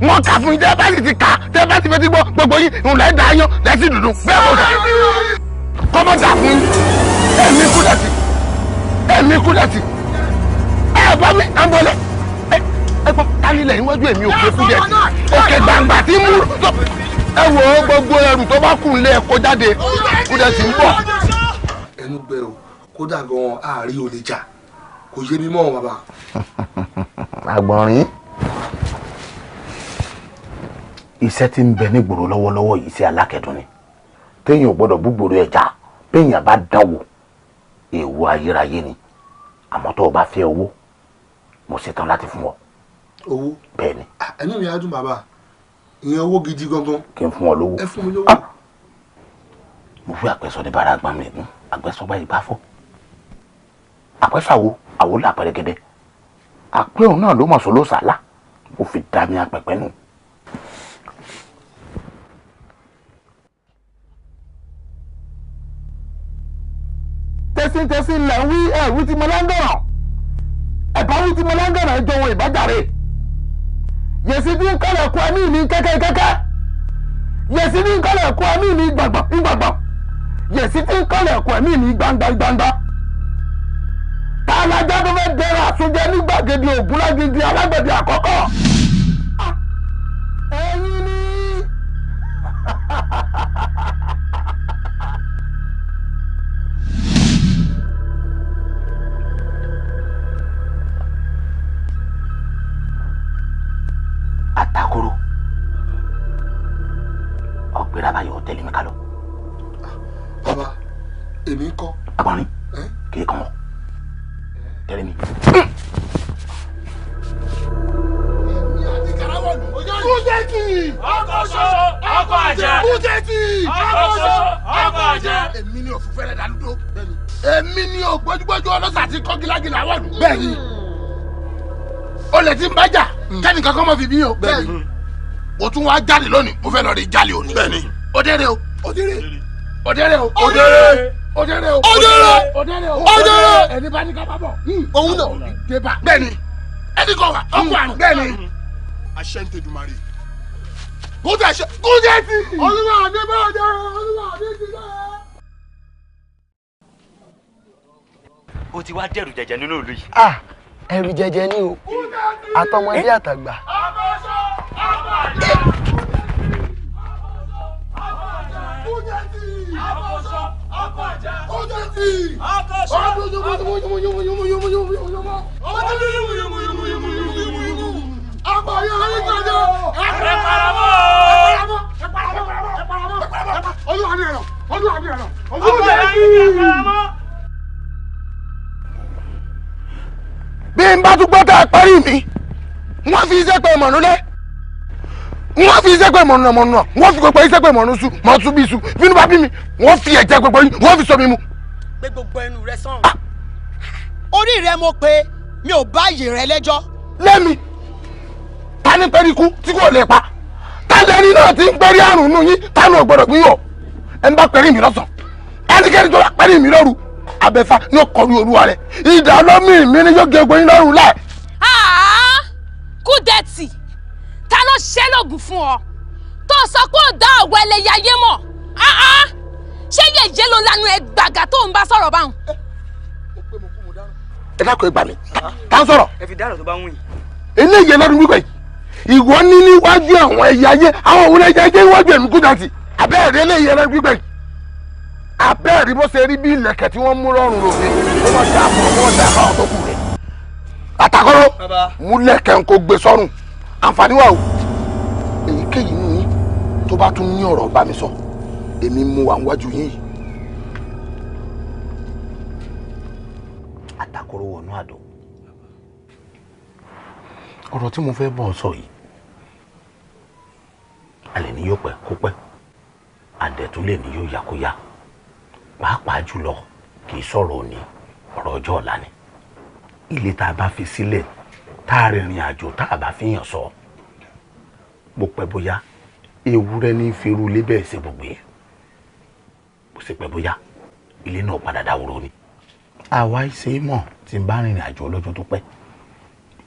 Wọ́n kà fún yín tẹ́ bá sì ti kà tẹ́ bá ti fetí gbọ́ gbogbo yín ìhùn lẹ́ da yán lẹ́sìn dùdú bẹ́ẹ̀ kò dà. Kọ́mọ́ dà fún yín. Èmi Kúdẹ̀tì. Èmi Kúdẹ̀tì. Ẹ bá mi à ń bọ̀lẹ̀. Ẹ gbọ́ tánilẹ̀ níwájú èmi òkè Kúdẹ̀tì. Òkè gbàǹgbà tí mú. Ẹ wò ó gbogbo ẹrù tó bá kù nílé ẹ kó jáde. Kúdẹ̀tì ń bọ̀. Ẹnu gbẹ o, kódà gan-an àárí olè jà kò yé mi mọ́ bàbá. Àgbọ̀nrín, iṣẹ́ tí ń bẹ nígboro lọ́wọ́lọ́wọ́ yìí sí alákẹ́dùn ni téèyàn ò gbọ́dọ̀ búgbòrò ẹja béèyàn bá dánwò èèwọ̀ ayérayé ni. Àmọ́ tó o bá fẹ́ owó, mo ṣetán láti fún ọ. Owó? Bẹ́ẹ̀ ni. Ẹnu mi á dùn bàbá, ìyẹn owó gidi gangan. Kí n fún ọ lówó. Ẹ fún mi lówó. Mo fi àpẹsọ ní bara àgbọn mi gún àgbẹsọ báyìí bá fọ àpẹsọ àwo àwo là pẹrẹgẹdẹ àpẹ òun náà ló mọ̀ sọ ló sàlá mo fi dá mi apẹpẹ nù. Tẹ̀síntẹ̀sí lẹ̀ ń wí ẹ̀ wí tí mo lángàrà ẹ̀bá wí tí mo lángàrà ẹ̀ jọ̀wọ́ ìbájàre. Yèsí tí ń kọ́lẹ̀ kú ẹ̀mí mi kẹ́kẹ́kẹ́kẹ́. Yèsí tí ń kọ́lẹ̀ kú ẹ̀mí mi gbàngbà gbàngbà. Yèsí tí ń kọ́lẹ̀ kú ẹ̀mí mi gbangba gbangba. Tálájá tó fẹ́ dẹrọ àtúnjẹ ní gbàgede Ògúnlágídí alágbẹ̀dẹ àkọ́kọ́. Ẹ̀yin ni. Atakoro ọgbẹ́ra báyọ̀ tẹ̀lé mi kálọ. Bàbá, èmi ń kọ́. Agbọ̀nrín kì í kàn ọ́ tẹ̀lé mi. Kúdẹ̀tì! Ọkọ̀ ṣoṣo, ọkọ̀ àjẹ́. Kúdẹ̀tì! Ọkọ̀ ṣoṣo, ọkọ̀ àjẹ́. Èmi ni òfúfẹ́ rẹ̀ dàlúdó. Èmi ni ògbójúgbójú ọlọ́sà ti kọ́ gílágílá wọ̀lú. Bẹ́ẹ̀ni, olè tí ń bá jà kẹ́nìkan kọ́ mọ́ fi bí o. Bẹ́ẹ̀ni, o tún wá jáde lónìí, mo fẹ́ lọ rí jalè òní. Bẹ́ẹ̀ni, òdèrè o, òdèrè, òdèrè o, òdèrè, òdèrè o, òdèrè, òdèrè o, òdèrè. Ẹni bá ní ká bá bọ̀, òun náà dé bá. Bẹ́ẹ̀ni, ẹni kọ wà, ọkọ àrùn. Bẹ́ẹ̀ni, àṣẹ ń tẹdùmarè. Kúdẹ̀tì, Kúdẹ̀tì. Olúwa mi bá dé, Olúwa mi ti dé. O ti wá dẹ̀rù jẹjẹ nínú ìlú yìí. Ẹ̀rù jẹjẹ ni o, àtọmọdé àtàgbà. Bí n bá tún gbọ́ tá a parí mi, wọ́n fi iṣẹ́ pé mọ̀nú lẹ́, wọ́n fi iṣẹ́ pé mọ̀nù mọ̀nù, wọ́n fi gbogbo iṣẹ́ pé mọ̀nù su mọ̀ tún bí su, bínú bá bí mi, wọ́n fi ẹ̀jẹ̀ gbogbo yín, wọ́n fi sọ mi mu. Gbé gbogbo ẹnu rẹ sọ̀rọ̀. Orí rẹ mo pé mi ò bá àyè rẹ lẹ́jọ́. Lẹ́mi, Ta ní pẹ́rí ikú tí kò lè pa? Ta lẹ́ni náà ti ń pẹ́rí àrùn nù yín tánu ò gbọ́dọ̀ gbìyọ̀? Ẹ ń bá pẹ́rí mi lọ́sàn, ẹnikẹ́ni tó bá pẹ́rí mi lóru, abẹ́fà ní ọkọ̀rú olúwa rẹ̀. Ìdá ọlọ́mì mi ni yóò gé egbò yín lọ́rùn láì. Kúdẹ̀tì, ta ló ṣe lóògùn fún ọ tó sọ pé ó dá ọ̀wọ́ ẹlẹ́yà ayé mọ̀? Ṣé yẹ̀yẹ́ ló lanu ẹ gbàgà tó ń bá sọ̀rọ̀ báwọn? Ẹ dákun, ẹ gbà mí, tá ń sọ̀rọ̀. Ẹ fi dáàrọ̀ tó bá wùn yín. Eléyìí ẹlẹ́nu wípé ìwọ ní níwájú àwọn ẹ̀yà ayé, àwọn òun ẹ̀yà ayé níwájú ẹ̀mí Kúdẹ̀tì. Abẹ́ẹ̀rí eléyìí ẹlẹ́nu wípé abẹ́ẹ̀rí bó ṣe rí bí ilẹ̀kẹ̀ tí wọ́n mú lọ́rùn ròde, ó wọ́n dà fún ọ, wọ́n dà fáwọn tó kù rẹ̀. Àtàkọ́rọ́ múlẹ̀kẹ̀ ń kó gbé sọ́rùn, àǹfààní wà o. Èyíkéyìí nínú yín tó bá tún ní ọ̀rọ̀ bá mi sọ, èmi mú wà níwájú yín yìí. Àtàkọ́rọ́ wọnú àdó. Ọ̀rọ̀ tí mo fẹ́ bọ̀ sọ yìí, alẹ́ ni yóò pẹ́ kó pẹ́, àdẹ̀tún lè ní yóò yá kó yá. Pàápàá jùlọ kì í sọ̀rọ̀ òní, ọ̀rọ̀ ọjọ́ ọ̀la ni. Ilé tá a bá fi sílẹ̀, tá a rìnrìn àjò, tá a bá fi yàn sọ, bó pẹ́ bóyá ewúrẹ́ ní ferú ilé bẹ́ẹ̀ ṣe bùgbé. Bó ṣe pẹ́ bóyá ilé náà padà dáwòrò ni. Àwa ṣe é mọ̀ tí n bá rìnrìn àjò ọlọ́jọ́ tó pẹ́.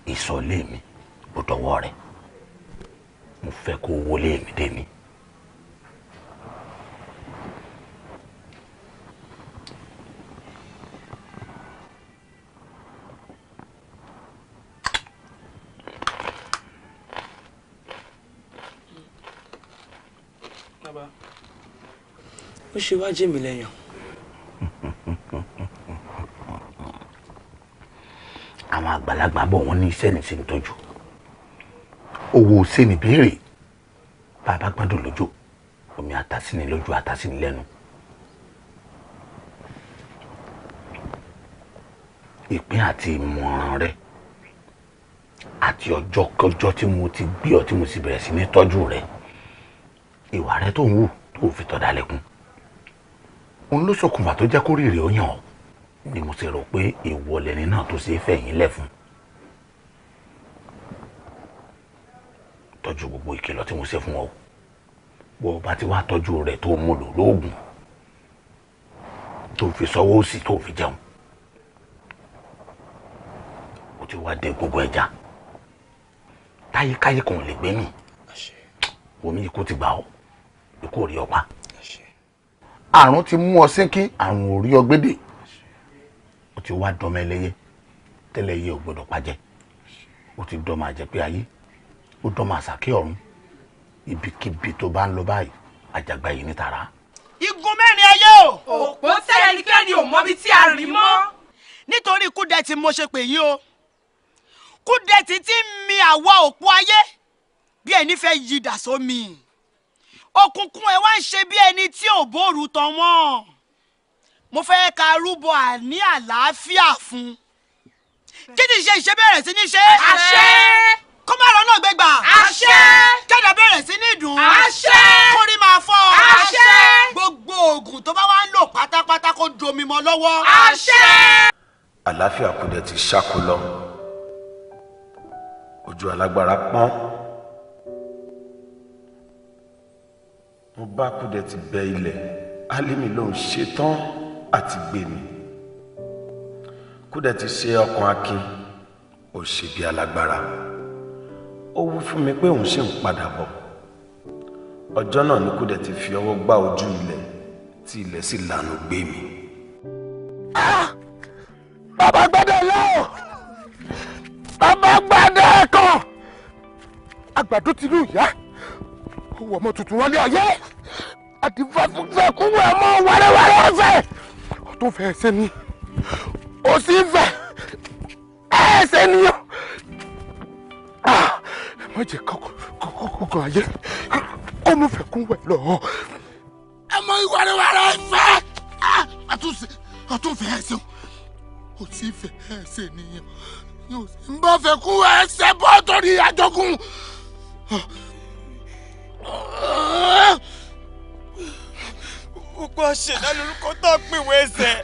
Ìsọ̀lé mi ò dọ̀wọ́ rẹ̀. Mo fẹ́ kó wọlé mi dé mi. Bàbá, ó ṣe wá jẹ́ mi lẹ́yìn. Àwọn àgbàlagbà bọ̀, wọ́n ní iṣẹ́ ní sí ń tọ́jú owó sẹ́ni béèrè. Bàbá gbọ́dọ̀ lójú omi àtàsíni lójú àtàsíni lẹ́nu. Ìpín àti ìmọ̀ràn rẹ àti ọjọ́ kọjọ́ tí mo ti gbé ọ tí mo sì bẹ̀rẹ̀ sí ní tọ́jú rẹ, ìwà rẹ tó ń wù tó fi tọ́ dalẹ̀kùn, òun ló ṣokùnfà tó jẹ́ kó rírì ó yàn ọ́. Ni mo ṣe rò pé ìwọ lẹni náà tó ṣe é fẹ̀yìn lẹ̀ fún. Tọ́jú gbogbo ìkìlọ̀ tí mo ṣe fún ọ. Bó o bá ti wá tọ́jú rẹ̀ tó mú lò lóògùn, tó fi sọ́wọ́ òsì tó fi jẹun, ó ti wá dé gbogbo ẹja táyékáyé kan ò lè gbé mi. Omi ikú ti gbà ọ́, ikú ò rí ọ pa. Àrùn ti mú ọ sínkín, àrùn ò rí ọ gbédè. Ó ti wá dọmọ ẹlẹ́yẹ tẹ́lẹ̀ yẹ ò gbọ́dọ̀ pàjẹ́. Ó ti dọmọ àjẹpé ayé, ó dọmọ àsàkí ọ̀run. Ibikíbi tó bá ń lọ báyìí, àjàgbá yìí ní tààrà. Igun mẹ́rin ayé o. Òpó tẹ́nikẹ́ni ò mọbi tí a rì mọ́. Nítorí Kúdẹ̀tì mo ṣe pè yín o. Kúdẹ̀tì ti ń mi àwa òpó ayé bí ẹni fẹ́ yí dà sómi. Òkùnkùn ẹ̀ wá ń ṣe bí ẹni tí ò bóoru tán wọ́n. Mo fẹ́ ka rúbọ àní àlàáfíà fún. Kí ni ṣe ìṣe bẹ̀rẹ̀ sí ní ṣe? Àṣẹ. Kó má lọ náà gbégbà. Àṣẹ. Kẹ́dà bẹ̀rẹ̀ sí ní dùn. Àṣẹ. Kórí máa fọ́. Àṣẹ. Gbogbo oògùn tó bá wá ń lò pátápátá kó domi mọ́ lọ́wọ́. Àṣẹ. Àlàáfíà Kúdẹ̀tì ṣáko lọ, ojú alágbára pọ́n. Mo bá Kúdẹ̀tì bẹ ilẹ̀, Álímì lòun ṣetán àti gbé mi. Kúdẹ̀tì ṣe ọkàn akin, ó ṣe bí alágbára. Ó wí fún mi pé òun ṣì ń padà bọ̀. Ọjọ́ náà ni Kúdẹ̀tì fi ọwọ́ gbá ojú ilẹ̀, tí ilẹ̀ sì lanu gbé mi. Bàbá gbọ́dọ̀ lọ, bàbá gbọ́dọ̀ kan, àgbàdo ti lù yá, owó ọmọ tuntun wọlé ayé, àti fẹ́kúwẹ̀ ọmọ wẹ́rẹ́wẹ́rẹ́ ọ̀fẹ́, ọ̀tún fẹ́ ẹsẹ̀ ni, òsì fẹ́ ẹsẹ̀ ni yọ. Ẹ má jẹ́ kọ́kọ́ ayé kó mú fẹ́kúwẹ̀ lọ. Ẹ mọ ìwẹ́rẹ́wẹ́rẹ́ ọ̀fẹ́, ọ̀tún fẹ́ ẹsẹ̀ o, òsì fẹ́ ẹsẹ̀ nìyẹn, ń bá fẹ́kúwẹ̀ ẹsẹ̀ bọ́ torí àjọgùn. Òpó àṣẹdá lorúkọ tá a pè wọ ẹsẹ̀,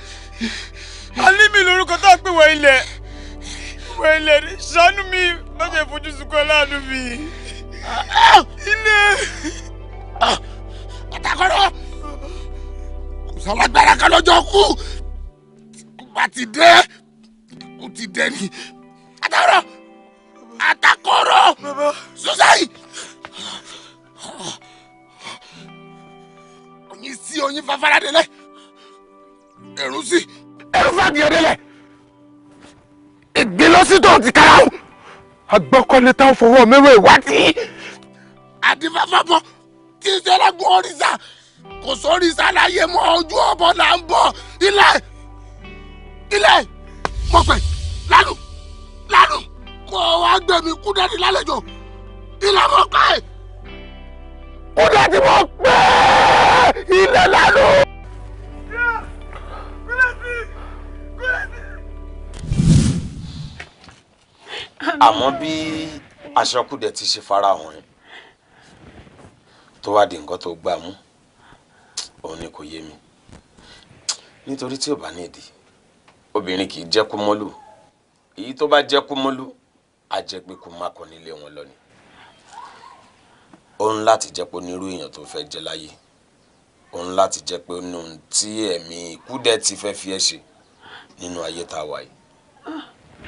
Álímì lorúkọ tá a pè wọ ilẹ̀, wọ ilẹ̀ ṣàánú mi. Má jẹ́ fojú sunkún aláàánú mi. Ilé. Àtàkọ́rọ́. Kò sálágbára kan lọ́jọ́ kú. Bá ti dé, kò ti dé ni. Àtàkọ́rọ́. Àtàkọ́rọ́. Sọ́sẹ́yì. Oyin sí oyin fafara délẹ̀. Ẹ̀rù sí ẹ̀rù fàdìyẹ délẹ̀. Ìgbélọ́sí tó ti kára o. Agbọ́kọ́lé táwọn fọwọ́ mẹ́wọ́ ìwádìí. Àdìfáfábọ̀ tí ń ṣẹlẹ́gùn òrìṣà. Kò sóríṣà láyé mọ́, ojú ọ̀bọ là ń bọ̀. Ilẹ̀ ilẹ̀ mọ̀pẹ̀ lánù lánù kó wá gbẹ̀mí Kúdẹ́tì lálejò. Ilẹ̀ mọ̀pẹ̀ Kúdẹ́tì mọ̀pẹ̀ ilẹ̀ lánù. Àmọ́ bí aṣọ Kúdẹ̀tì ṣe farahàn ẹ́ tó wá di nǹkan tó gbà mú, òun ni kò yé mi. Nítorí tí ò bá nídìí, obìnrin kì í jẹ́ kú mọ́lù. Èyí tó bá jẹ́ kú mọ́lù, á jẹ́ pé kó má kọ nílé wọn lọ ni. Ó ń láti jẹ́ pé onírú èèyàn tó fẹ́ jẹ́ láyé. Ó ń láti jẹ́ pé ó ní ohun tí ẹ̀mí Kúdẹ̀tì fẹ́ fi ẹ́ ṣe nínú ayé tá a wà yìí.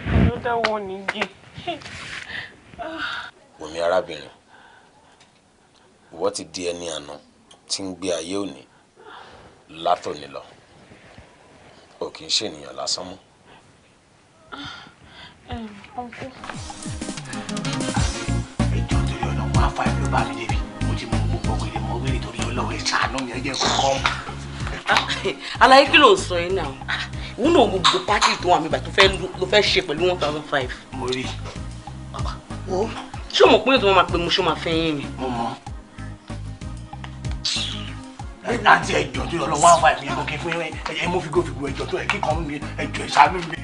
Another one again. Wùmí arábìnrin, ìwọ ti di ẹni àná tí ń gbé ayé òní látòní lọ. O kì í ṣènìyàn lásán mọ́. Uncle. Ẹjọ́ torí Ọlọ́run wá fà ló bá mi débi. Mo ti mọ gbogbo wèrè mọ wèrè torí Ọlọ́run, ẹ ṣàánú mi, ẹ jẹ́ kó kọ́. Àlàyé kí ló ń sọ yín náà? Ìwọ náà gbogbo pátì tó wà mí bá tó fẹ́ ṣe pẹ̀lú 1,500. Mo rí. Ṣé o mọ̀ pé ètò wọn máa pe mo ṣó máa fẹ́ yín ni? Mo mọ̀. Àǹtí ẹjọ́ tó yọ lọ 1,500 yẹn kò kí fún ẹ, ẹ mú fígò fígò ẹjọ́ tó ẹ kíkan mi, ẹjọ́ ẹ ṣàánú mi.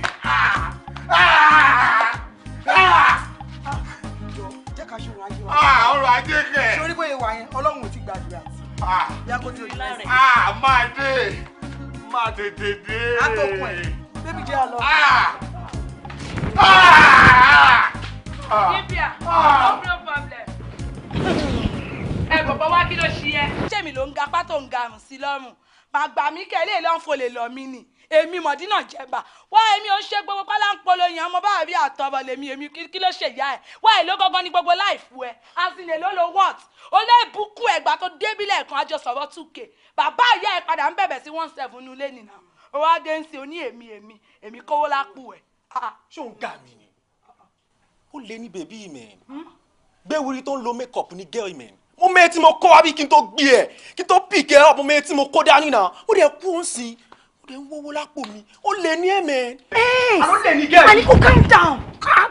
Jẹ́ ká ṣe ọrọ̀ ajé wa. Ọrọ̀ ajé kẹ̀. Ṣé orí bóyá wà yẹn, Ọlọ́run ò ti gbàdúrà tí. Bí a kò tí o jù lẹ́sìn. Máa dé, máa tètè dé. Àtọkùn ẹ̀, bébí jẹ́ àlọ́. Libya, no problem. Ẹ bọ̀bọ̀ wá kí ló ṣe ẹ́? Ṣé mi ló ń ga pátó ń garùn sí lọ́rùn? Màá gbà mí kẹ́ ilé ìlọ́n fò lè lọ mí ni. Èmi Mọ̀dínà jẹba. Wá èmi ò ṣe gbogbo pálá ń polo yẹn, ọmọ báwa bí àtọ̀bọ̀ lèmi èmi kí ló ṣe ìyá ẹ̀? Wá èló gangan ni gbogbo láìfù ẹ̀. Asin èló lo what? Ó lé ìbùkún ẹ̀gbà tó débílẹ̀ kan àjọ sọ̀rọ̀ 2K. Bàbá ìyá ẹ̀ padà ń bẹ̀bẹ̀ sí 17 nulẹ̀ nìyà. Ó wá dé ń sin oní èmi èmi èmi kówó lápò ẹ̀. Ṣé òun gà mí ni? Ó lé ní bèbí mi. Gbéwìrì tó ń lo make-up ní girl mi. Mo mẹ́ tí mo kó wá bí kí n tó gbé ẹ̀, kí n tó pick ẹ up, mo mẹ́ tí mo kó dání náà. Ó dẹ̀ kú òun sí, ó dẹ̀ ń wọ́wọ́ lápò mi. Ó lè ní ẹ̀mẹ́. Àló lè ní girl. Àní kò calm down.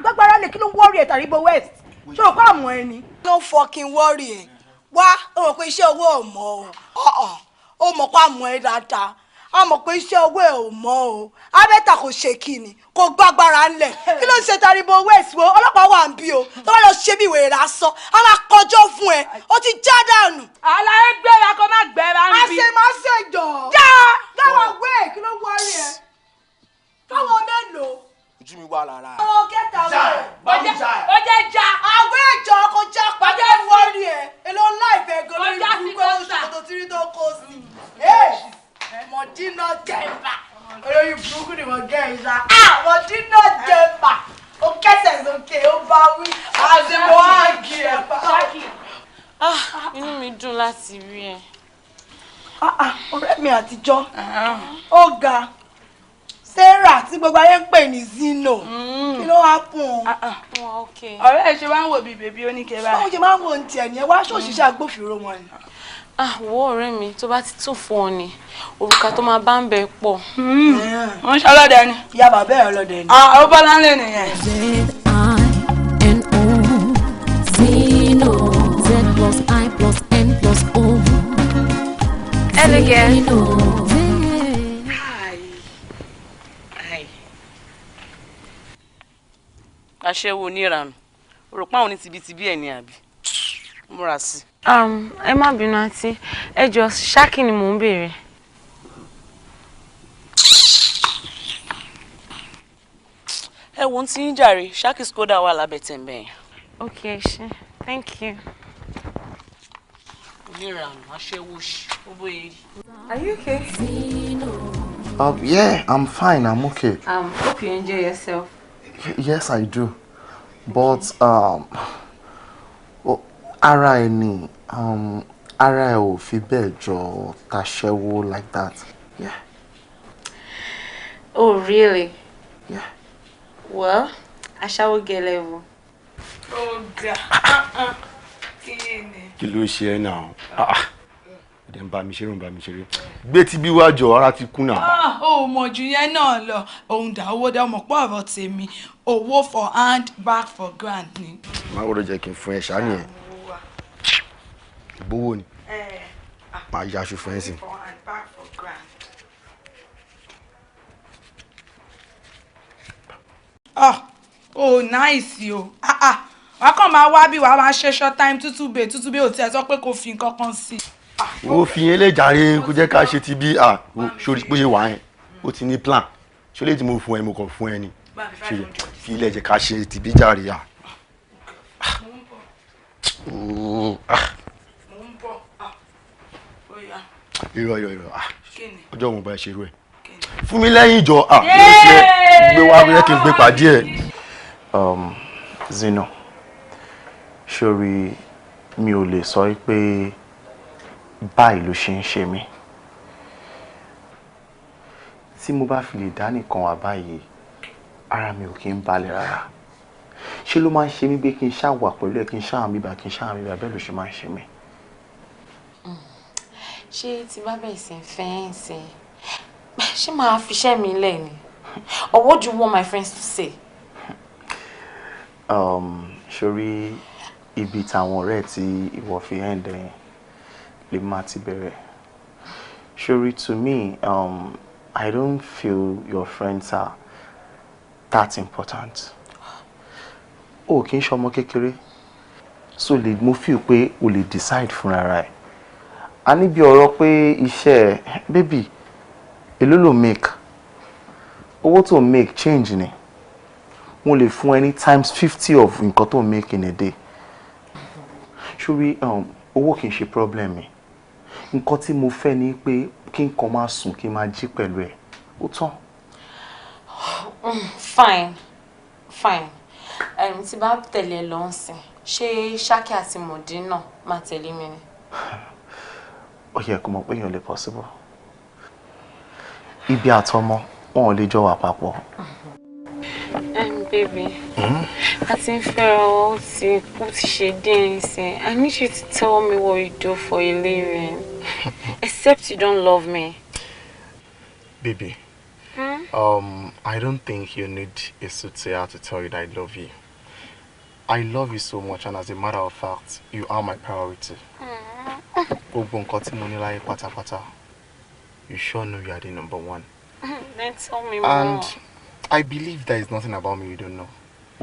Gbàgbára lè kí ló ń worry ẹ̀ tàbí bo West. Ṣé o kọ́ àmọ́ ẹ ni? No fucking worry ẹ̀. Wá, o rò pé iṣẹ́ owó ò mọ̀ o. Ó mọ̀ pé àmọ́ ẹ dáadáa. A mọ̀ pé iṣẹ́ owó ẹ̀ ò mọ̀ o. Abẹ́ta kò ṣe kíni, kò gbàgbára ńlẹ̀. Kí ló ń ṣe Taribo West wo? Ọlọ́pàá wà ń bí o. Tó bá lọ ṣe bí ìwé lásán, a máa kọjọ́ fún ẹ. Ó ti já dànù. Àlàyé gbéra kó má gbéra ń bí. A ṣe máa ṣe jọ. Já! Káwọn wé kí ló wọrí ẹ? Káwọn mélòó? Ojú mi wà lára. Àwọn kẹta wẹ̀. Ó jẹ́ já. Àwọn ìjọ kò já pàdé wọrí ẹ. Èló ńlá ìfẹ́ gan lórí burúkú oṣù tó ti rí tó kó sí. Mọ̀dínà jẹ̀mbà. Olórí burúkú ni mo gẹ́ ìṣá. Mọ̀dínà jẹ̀mbà. Ó kẹsẹ̀ sókè, ó bá wí. Àti mo á gì ẹ̀ pa. Inú mi dùn láti rí ẹ. Ọ̀rẹ́ mi àtijọ́. Ó ga. Sarah tí gbogbo ayé ń pè ní Zino. Kí ló wá fún un? Ọ̀rẹ́ ẹ̀ ṣe wá ń wò bíi bèbí oníke báyìí. Báwo ṣe máa ń wo ní tiẹ̀ nìyẹn? Wá ṣòṣìṣẹ́ agbófinró wọn ni. Wo ọ̀rẹ́ mi, tó bá ti tún fún ọ ni òrùka tó máa bá ń bẹ pọ̀. Wọ́n ṣe ọlọ́dẹ ni. Ìyá bàbá ẹ̀ ọlọ́dẹ ni. Ó bọ́lá ńlẹ̀ nìyẹn. Z-I-N-O Zino Z plus I plus N plus O. Hello girl. Zino. Hi. Aṣẹ́wó oníranù. O rò pé àwọn ní tibítibí ẹ̀ ní àbí? Múra sí i. Ẹ má bínú àǹtí, ẹ jọ̀ọ́ ṣákì ni mò ń béèrè. Ẹ wo ti ń jàre, Ṣákì Skoda wà lábẹ́ tẹ̀m̀bẹ̀ yẹn. Okay, ṣe. Thank you. Oníranù, aṣẹ́wó ṣì, ó bóyá rí. Are you okay? Yeah, I'm fine. I'm okay. Hope you enjoy yourself. Yes, I do. But ara ẹ ni ara ẹ ò fi bẹ́ẹ̀ jọ taṣẹ́wó like that. Yeah. Oh, really? Yeah. Well, aṣẹ́wó get level. Oh, God. Kí ló ṣe ẹ́ náà? Ó dẹ̀ ń bá mi ṣeré, ń bá mi ṣeré. Gbé tí bí wájọ ara ti kú náà. Ó mọ̀ ju yẹn náà lọ. Òun dà owó dá ọmọ pọ̀ ọ̀rọ̀ tèmi. Owó for hand, back for grant ni. Má wọ́dọ̀ jẹ́ kí n fún ẹ ṣáá nìyẹn. Ìgbówó ni. Màá ya aṣọ fún ẹ sìn. Oh, nice o. Wàá kàn máa wá bí wàá máa ṣe short time tútù bè ò tiẹ̀ sọ pé kò fi nǹkan kan sí. Ó fi yẹn lè jàre kó jẹ́ ká ṣe ti bí sórí bó ṣe wà yẹn ó ti ní plan ṣọlẹ́ tí mo fún ẹ mo kàn fún ẹ ni fi ilẹ̀ jẹ́ ká ṣe ti bí jàre à. Irọ́ ọjọ́ òun bá ẹ ṣerú ẹ fún mi lẹ́yìn ìjọ gbé wá yẹ kí n gbé pàdé ẹ. Zino, sórí mi ò lè sọ pé báyìí ló ṣe ń ṣe mí. Tí mo bá fi lè dá nìkan wà báyìí, ara mi ò kí ń balẹ̀ rárá. Ṣé ló máa ń ṣe mí pé kí n ṣáà wà pẹ̀lú ẹ, kí n ṣáà mi bá, kí n ṣáà mi bá, bẹ́ẹ̀ ló ṣe máa ń ṣe mí. Ṣé tí bá bẹ̀rẹ̀ sí ń fẹ́ ẹ̀ sìn, ṣé màá fi iṣẹ́ mi lẹ̀ ni? Or what do you want my friends to say? Sórí ibi táwọn ọ̀rẹ́ tí ìwọ fi ẹ̀ dẹ̀ lè má ti bẹ̀rẹ̀. Sórí to me, I don't feel your friends are that important. O kì í ṣọmọ kékeré, so lè mo feel pé o lè decide fúnra rẹ̀. A ní bí ọ̀rọ̀ pé iṣẹ́ baby èló ló make, owó tó make change ni. Mo lè fún ẹ ní times 50 of nǹkan tó make in a day. Sórí owó kì í ṣe problem mi. Nǹkan tí mo fẹ́ ni pé kí n kàn máa sùn kí n máa jí pẹ̀lú ẹ̀. Ó tán. Fine, fine. Tí bá tẹ̀lé lọ ń sìn, ṣé Ṣákì àti Mọ̀dí náà máa tẹ̀lé mi ni? Ó yẹ kó mọ̀ pé èèyàn lè possible. Ibi àtọmọ wọn ò lè jọ wà papọ̀. Baby, a ti ń fẹ́ra ó ti ṣe díẹ̀ nísìn. I need you to tell me what you do for a living. Except you don't love me. Baby, I don't think you need a soothsayer to tell you that I love you. I love you so much, and as a matter of fact, you are my priority. Gbogbo nǹkan tí mo ní láyé pátápátá, you sure know you are the number one. Then tell me more. And I believe there is nothing about me you don't know.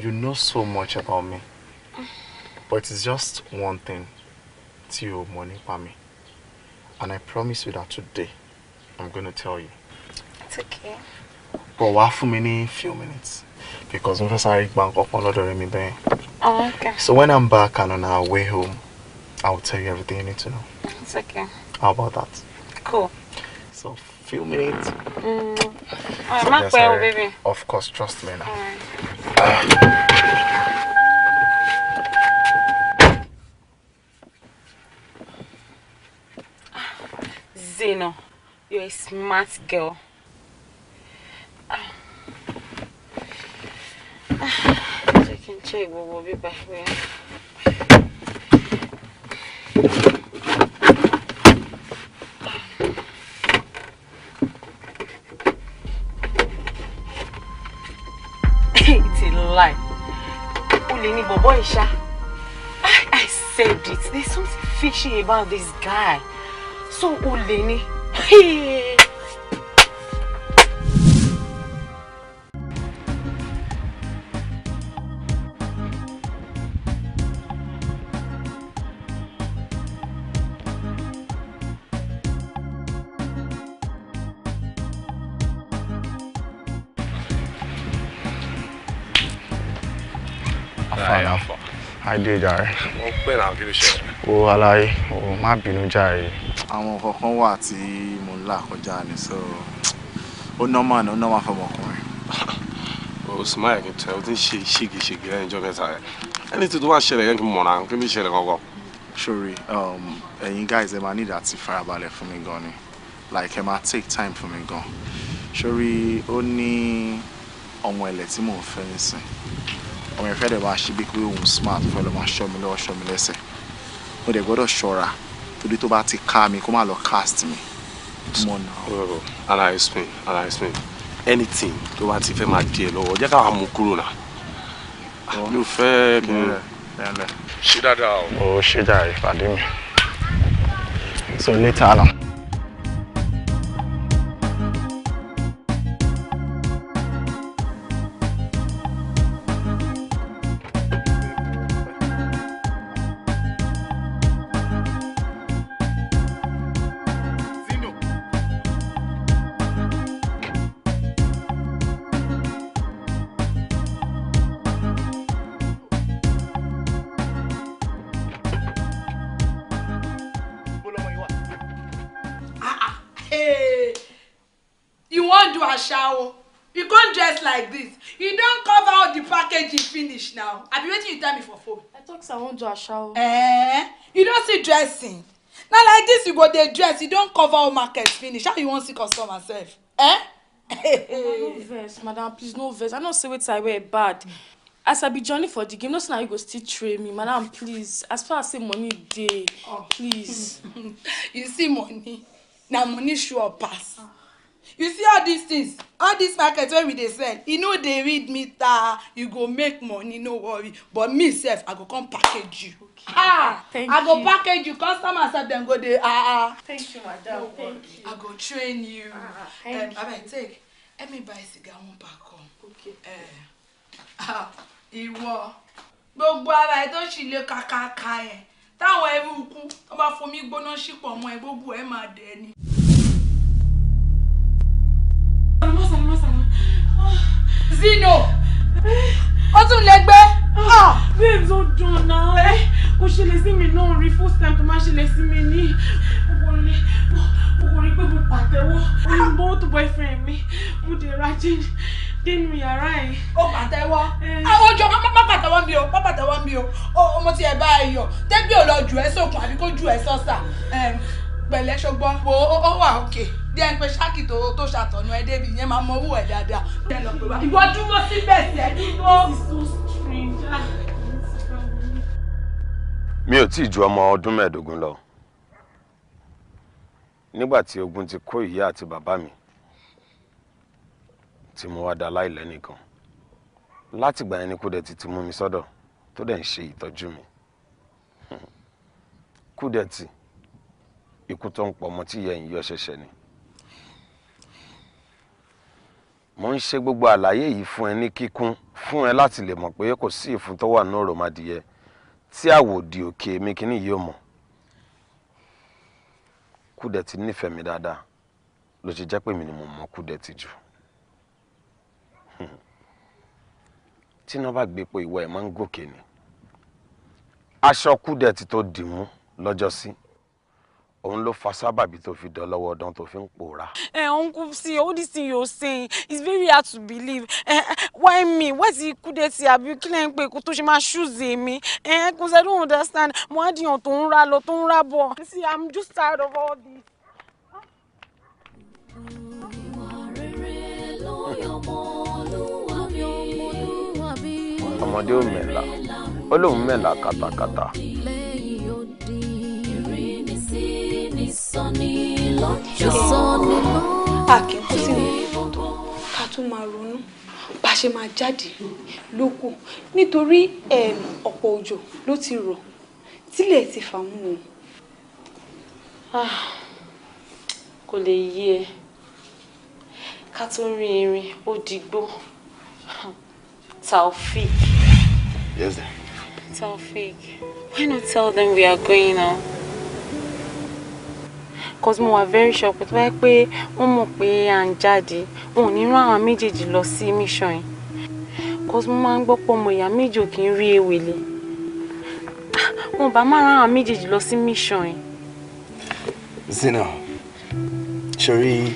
You know so much about me. But it's just one thing tí o mọ̀ nípa mi. And I promise you that today, I'm going to tell you. It's okay. But wá fún mi ní few minutes. Because mo fẹ́ sáré gba nǹkan kan lọ́dọ̀ rẹ̀ mi bẹ́ẹ̀. Oh, okay. So when I'm back and on our way home, I will tell you everything you need to know. It's okay. How about that? Cool. So, few minutes. All right, mark well, baby. Of course, trust me now. All right. Zeno, you're a smart girl. Check, we'll be back here. It's a lie. Olè ni bọ̀bọ́ ìṣá. I said it. There's something fishy about this guy. So olè ni. Hey. Alpha now. I did jàre. Wọ́n pè náà, kí ló ṣẹlẹ̀? O aláyé, o má bínú jàre. Àwọn nǹkan kan wà tí mo ń là kọjá ni, so ó normal ni, ó normal fọmọkùnrin. O sì máa yẹ kí n tẹ, o ti ń ṣe ṣégeṣége lẹ́yìn ọjọ́ mẹ́ta rẹ̀. Ẹni tí tó wá ṣẹlẹ̀ yẹn kí n mọ̀ náà, kí ló ṣẹlẹ̀ gangan? Sorry, ẹ̀yin guys ẹ máa need àti farabalẹ̀ fún mi gan ni. Like ẹ máa take time fún mi gan. Sorry, ó ní ọmọ ẹlẹ̀ tí mò ń fẹ́ nísìn. Ọmọ ìfẹ́ dẹ̀ máa ṣe bí pé òun smart, fẹ́ lọ máa ṣọ́ mi lọ́wọ́, ṣọ́ mi lẹ́sẹ̀. Mo dẹ̀ gbọ́dọ̀ ṣọ́ra torí tó bá ti ká mi kó má lọ cast mi. Mọ̀ náà. Ala explain, ala explain. Anything tó bá ti fẹ́ máa di ẹ lọ́wọ́, jẹ́ káwa mú kúrò náà. Mi ò fẹ́ kí n. Ṣé dáadáa o? Ó ṣe jàre, pàdé mi. So later now. You wan do ashawo? You come dress like this. You don cover all the packaging finish now. Abi wetin you tell me for phone? I talk say I wan do ashawo. Eh, you don see dressing. Na like this you go dey dress. You don cover all market finish. How you wan see customer sef? Eh? No vex, madam, please no vex. I no say wetin I wear bad. As I be journey for the game, no say na you go still train me. Madam, please. As far as say money dey, please. You see money. Na money sure pass. You see all these things, all this market wey we dey sell, e no dey read meter. You go make money, no worry. But me sef, I go come package you. Okay. Ah, thank I go you. Package you. Customer sef dem go dey ah. Thank you, madam. No thank you. I go train you. Thank you. Abeg take, help me buy cigar one pack come. Okay. Ìwọ gbogbo ara ẹ tó sì lé kàkàkà yẹn, táwọn ẹrú ikú tó bá fomi gbóná sípò ọmọ ẹ, gbogbo ẹ máa dẹ ni. Zino, ó tún lè gbé. Babes, ó dùn náà. Kò ṣẹlẹ̀ sí mi náà rí, first time tó máa ṣẹlẹ̀ sí mi ní. Mo kò rí pé mo pàtẹ́wọ́. Òyìnbó tó boyfriend mi, mo dẹ̀ ra change dénú yàrá ẹ̀. Ó pàtẹ́wọ́. Àwọn ojú má pàtẹ́wọ́ mi o, má pàtẹ́wọ́ mi o. Mo ti ẹ̀ bá ẹ yọ̀. Tẹ́gbẹ́ ò lọ jù ẹ́ sókun àbí kó jù ẹ́ sọ́sà. Pẹ̀lẹ́ ṣọgbọ́n. Wo ó wà òkè. Díẹ̀ ń pe ṣáàkì tó ṣàtọ̀nù ẹ débi yẹn máa mọ owó ẹ̀ dáadáa. Ìwọ dúró síbẹ̀ sí ẹ dúró. This is so strange. Mi ò tí ì ju ọmọ ọdún 15 lọ nígbà tí ogun ti kó ìyá àti bàbá mi, tí mo wá da láìlẹ́nìkan. Látìgbà yẹn ni Kúdẹ̀tì ti mú mi sọ́dọ̀ tó dẹ̀ ń ṣe ìtọ́jú mi. Kúdẹ̀tì, ikú tó ń pọ̀ ọmọ tí ìyá ẹ̀yìn yọ ṣẹ̀ṣẹ̀ ni. Mo ń ṣe gbogbo àlàyé yìí fún ẹ ní kíkún fún ẹ láti lè mọ̀ pé kò sí ìfun tó wà ní òròmọdìyẹ tí àwòdì òkè mi kìíní yìí ò mọ̀. Kúdẹ̀tì nífẹ̀ẹ́ mi dáadáa ló ṣe jẹ́ pé mi ni mo mọ̀ Kúdẹ̀tì jù. Tí iná bá gbé po ìwọ ẹ̀ máa ń gòkè ni. Aṣọ Kúdẹ̀tì tó dì mú lọ́jọ́sí, òun ló fa sábàbí tó fi dán lọ́wọ́ ọdán tó fi ń pòórá. Uncle, see, all this thing you're saying is very hard to believe. Why me? Why is Kúdẹ̀tì àbí kí lẹ́ ń pè kó tó ṣe máa ṣùzì mi? Because I don't understand. Mo á dìyàn tó ń ra lọ, tó ń ra bọ̀. See, I'm just tired of all this. Ọmọdé ò mẹ́la, ó lóun mẹ́la kàtàkàtà. A kì í kú sínú ìfọ̀tọ̀ ká tún máa ronú bá ṣe máa jáde lóko, nítorí ọ̀pọ̀ òjò ló ti rọ̀ tílẹ̀ ti fà mú o. Kò lè yé ẹ, ká tó rin irin ó digbó. Taofik. Yes, dear. Taofik, why not tell them we are going now? Cause mo wà very sure pé tó bá yẹ pé wọ́n mọ̀ pé à ń jáde, wọn ò ní rán àwọn méjèèjì lọ sí mission yìí. Cause mo máa ń gbọ́ pé ọmọ ìyá méjì ò kì í rí ewele. Wọn bá máa rán àwọn méjèèjì lọ sí mission yìí. Zina, sori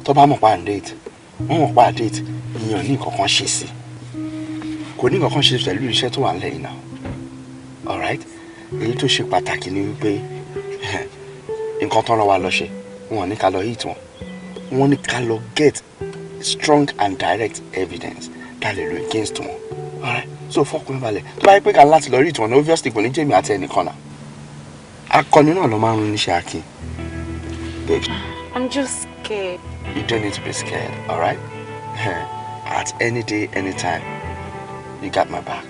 tó bá mọ̀ pa à ń date, wọ́n mọ̀ pa à date, ìyẹn ò ní nǹkan kan ṣe sí. Kò ní nǹkan kan ṣe pẹ̀lú iṣẹ́ tó wà nílẹ̀ yìí náà. Alright? Èyí tó ṣe pàtàkì ni wípé nǹkan tó ń rán wa lọ ṣe, wọn ò ní ká lọ hit wọn. Wọ́n ní ká lọ get strong and direct evidence tá a lè lò against wọn. Alright? So fọkùnrin balẹ̀. Tó bá yẹ pé ká láti lọ hit wọn, obviously kò ní jẹ́ èmi àti ẹnìkan náà. Akọni náà ló máa ń rún níṣẹ́ akin. Babe, I'm just scared. You don't need to be scared, alright? At any day, anytime, you got my back.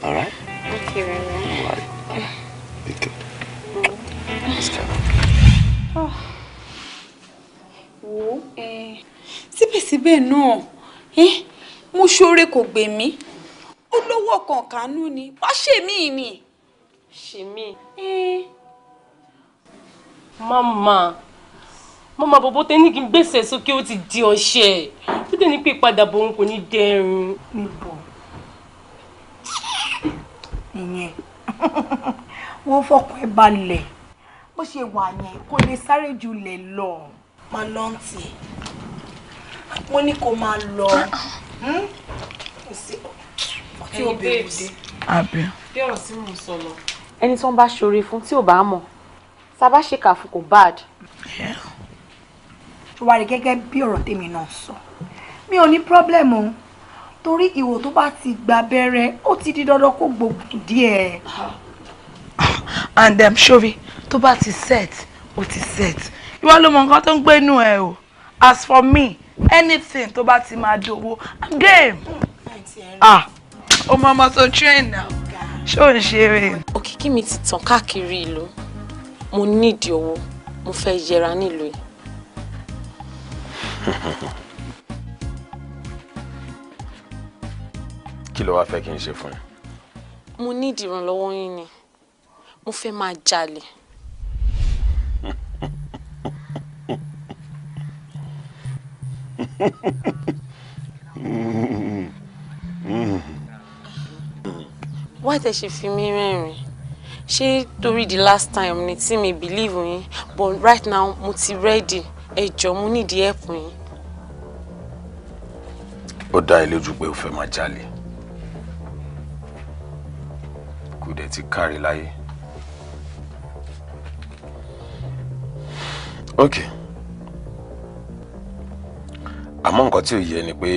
Alright? Okay, baby. Don't worry. Alright. Be good. Let's go. Oh. Wo ẹ síbẹ̀síbẹ̀ náà ẹ mo ṣoore kò gbè mí, ó lówó kan kánú ni wá ṣe mí ni. Ṣe mí. Mama, mama, bọ̀bọ̀ tẹ ní kí n gbèsè sókè, ó ti di ọṣẹ. Ó tẹ ní pé ìpadàbọ̀ òun kò ní dẹrùn. Níbo ìyẹn? Wọ́n fọkàn ẹ balẹ̀, bó ṣe wà yẹn kò lè sáré jù lẹ̀ lọ. Máa lọ ń tiẹ̀, mo ní kó máa lọ tí ó bẹ̀rù dé. Àbí. Bí ọ̀rọ̀ tí mò ń sọ lọ. Ẹni tó ń bá ṣoore fún tí ò bá mọ̀, tá a bá ṣèkà fún kò bad. Ṣé wàá rí gẹ́gẹ́ bí ọ̀rọ̀ tèmi náà sọ, mi ò ní problem o, torí ìwò tó bá ti gba abẹ́rẹ́, ó ti di dandan kó gbógun díẹ̀. And sori tó bá ti set, ó ti set. Ìwọ ló mọ nǹkan tó ń gbénu ẹ o. As for me, anything tó bá ti máa dowó, I'm game. Ah, o mọ ọmọ tó train now, ṣé ò ń ṣeré? Òkìkí mi ti tàn káàkiri ìlú. Mo nídìí owó, mo fẹ́ yẹra nílùú yìí. Kí ló wá fẹ́ kí n ṣe fún ẹ? Mo nídìí ìrànlọ́wọ́ yín ni. Mo fẹ́ máa jalè. Why tẹ ṣe fi mí rẹ́rìn? Ṣé torí the last time ni tí mi believe yín? But right now mo ti ready. Ẹ jọ̀ọ́, mo nídìí help yín. Ó dá ẹ lójú pé o fẹ́ máa jalè? Kò dẹ̀ ti kárí láyé. Ok, àmọ́ nǹkan tí ò yẹ ni pé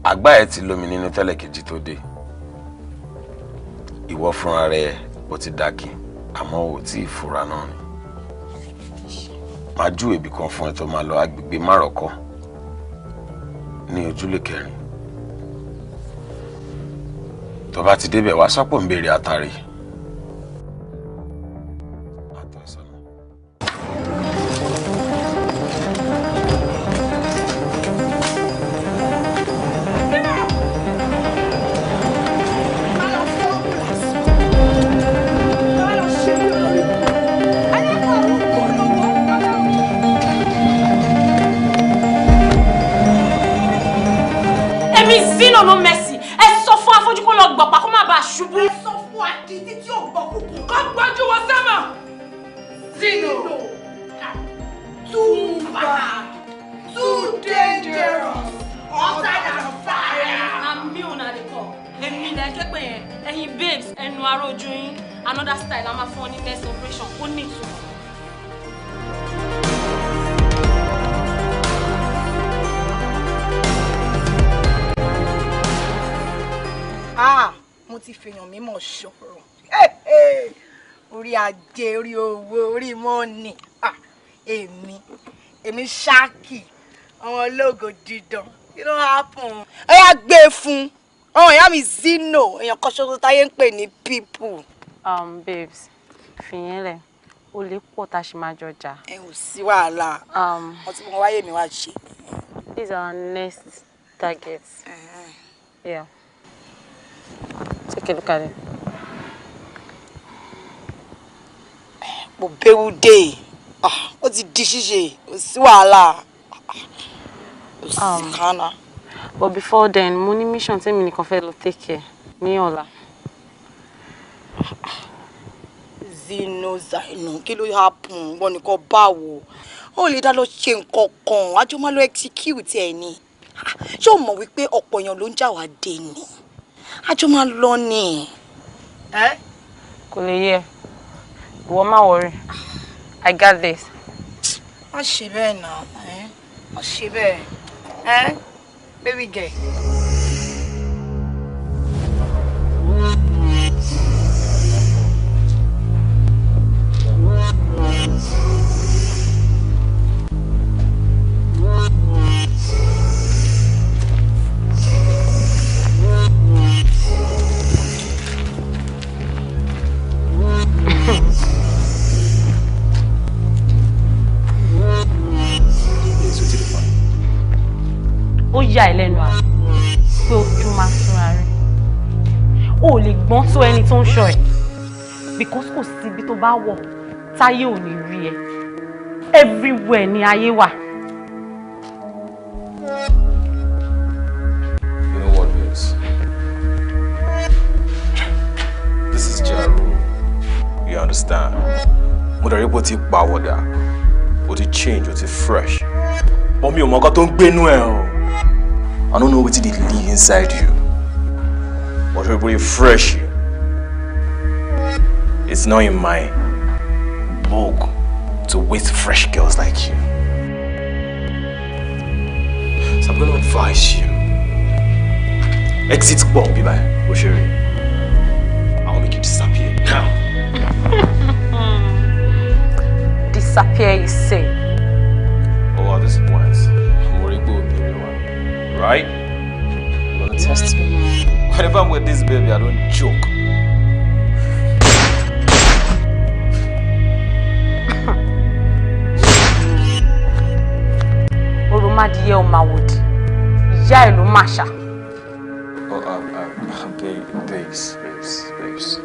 àgbá ẹ ti lómi nínú tẹ́lẹ̀ kejì tó dé. Ìwọ fúnra rẹ ó ti dákin, àmọ́ ò tí ì fura náà ni. Máa júwèé ibì kan fún ẹ tó máa lọ, agbègbè Márọ̀kọ́ ní ojúlé kẹrin. Tó bá ti débẹ̀, wá sọ́pọ̀ ń béèrè àtàrí. Èmi Zino, no mercy. Ẹ sọ fún afọ́jú kó lọ gbọ̀pá kó má bàa ṣubú. Ẹ sọ fún adití tí ò gbọ́ kúkú kó gbójú wọ sẹ́mọ̀. Zino, too bad, too dangerous, hotter than fire. Àmì ò náà lè kọ. Èmi lẹ ké pé yẹn, ẹ̀yin babes, ẹnu aró ojú yín, another style la máa fún ọ ní next operation, ó ní ìtumọ̀. Ah, mo ti fèèyàn mímọ̀ ṣọ̀rọ̀. Orí ajé, orí owó, orí money. Ah, èmi ṣáàkì, ọmọ ológo dídán. Kí ló happen? Ẹ yá gbé e fún ọmọ ìyá mi Zino, èèyàn kan ṣoṣo táyé ń pè ní people. Babes, fìyẹn lẹ̀, o lè pọ̀ tá a ṣe máa jọ jà. Ẹ ò sí wàhálà, wọ́n ti mọ wáyé mi wá ṣe. This is our next target. Yeah. Take a look at it. Mo béwu dé. Ah, ó ti di ṣíṣe, kò sí wàhálà, kò sí kánà. But before then, mo ní mission tèmi nìkan fẹ́ lọ take care ní ọ̀la. Zino Zaino, kí ló happen? Wọ́n nìkan báwo? Ó lè dá lọ ṣe nǹkan kan, àjọ máa lọ execute ẹ̀ ni. Ṣé o mọ̀ wípé ọ̀pọ̀ èèyàn ló ń jà wá dé ni? Àjọ máa lọ ni. Kò lè yé ẹ. Ìwọ má worry. I got this. Má ṣe bẹ́ẹ̀ náà, má ṣe bẹ́ẹ̀. Baby girl. Ó yà ẹ́ lẹ́nu àná pé ojú máa túnra rí. O ò lè gbọ́n tó ẹni tó ń ṣọ́ ẹ̀ because kò síbi tó bá wọ̀ táyé ò ní rí ẹ. Everywhere ni ayé wà. You know what, babes? This is Jaru. You understand? Mo dẹ̀ rí pé o ti pàwọ̀dà, o ti change, o ti fresh. But mi ò mọ nǹkan tó ń gbénú ẹ o. I don't know wetin dey live inside you. But everybody fresh you. It's not in my book to waste fresh girls like you. So I'm gonna advise you. Exit pọ̀ bí báyìí, bó ṣe rí. I will make you disappear now. Disappear, you say. Oh, at this point, I'm worried about everyone. Right? You wanna test me? Whenever I'm with this baby, I don't joke. Oromadiye o ma wòdì, ìyá ẹ̀ ló máa ṣà. Oh,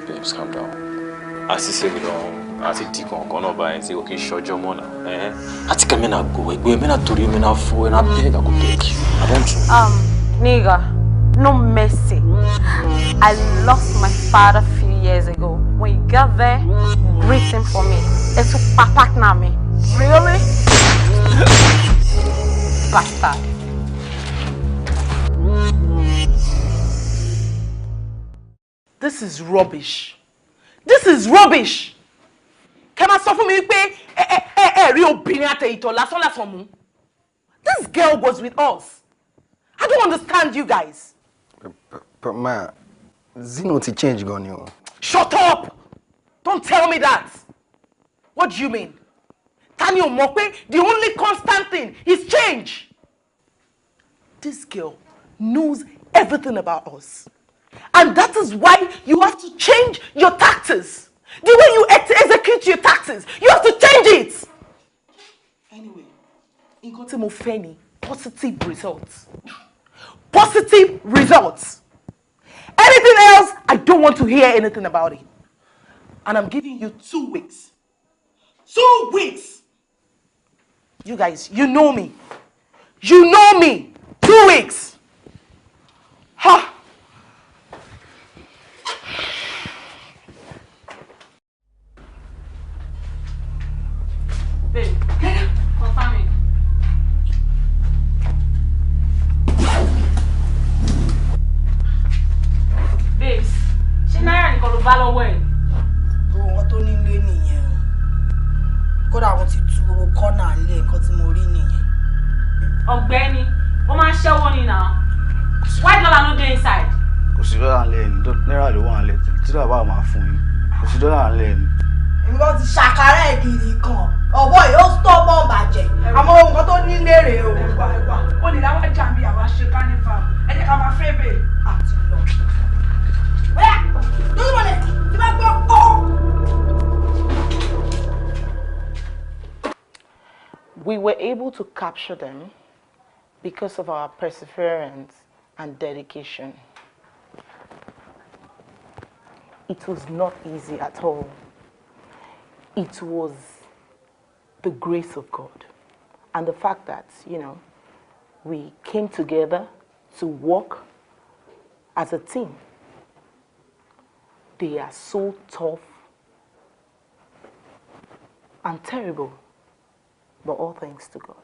babes, calm down. Àti ṣe gan, àti di kankan náà báyìí tí o kì í ṣọjọ́ mọ́ náà. Àti kẹ́mi náà go ẹgbẹ́ mi náà torí mi náà fún ẹ náà beg, I go beg you. I don't do. Nigga, no mercy. I lost my father a few years ago. When you got there, greet him for me. Ẹ tún pa partner mi. Really? Bastard. This is rubbish. This is rubbish. Kẹ́ máa sọ fún mi pé ẹ rí obìnrin àtẹ̀yìntọ̀ lásán lásán mú. This girl was with us. I don't understand you guys. But ma, Zino ti change gan ni o. Shut up! Don't tell me that. What do you mean? Tani ò mọ̀ pé the only constant thing is change. This girl knows everything about us. And that is why you have to change your tactics. The way you execute your tactics, you have to change it. Anyway, nǹkan tí mo fẹ́ ni positive results. Positive results. Anything else, I don't want to hear anything about it. And I'm giving you 2 weeks. 2 weeks! You guys, you know me. You know me. 2 weeks. Ha! Babe, confirm it. Babes, ṣé náírà nìkan ló bá lọ́wọ́ ẹ̀? Gbogbo nǹkan tó nílé nìyẹn o. Kódà wọ́n ti tú gbogbo kọ́nà lé nǹkan tí mo rí nìyẹn. Ọ̀gbẹ́ni, ó máa ń ṣẹ́wó ni náà. Why dollar no dey inside? Kò sí dọ́là ńlẹ̀ ni, náírà ló wà ńlẹ̀ tí dọ́là bá máa fún yín. Kò sí dọ́là ńlẹ̀ ni. Èmi kan ti ṣàkárà ẹ̀ gidi kan. Ọ̀bọ yìí ó stọ́ mọ́ bàjẹ́. Àmọ́ ohun kan tó nílé rèé o. Ẹ̀wà ẹ̀wà, ó lè láwọn jà mí àwa ṣe kánífà. Ẹ jẹ́ ká máa fẹ́ bè àti lọ. Bóyá lójú mọ̀lẹ̀ tí bá gbọ́ ọ́. We were able to capture them because of our perseverance and dedication. It was not easy at all. It was the grace of God and the fact that, you know, we came together to work as a team. They are so tough and terrible, but all thanks to God.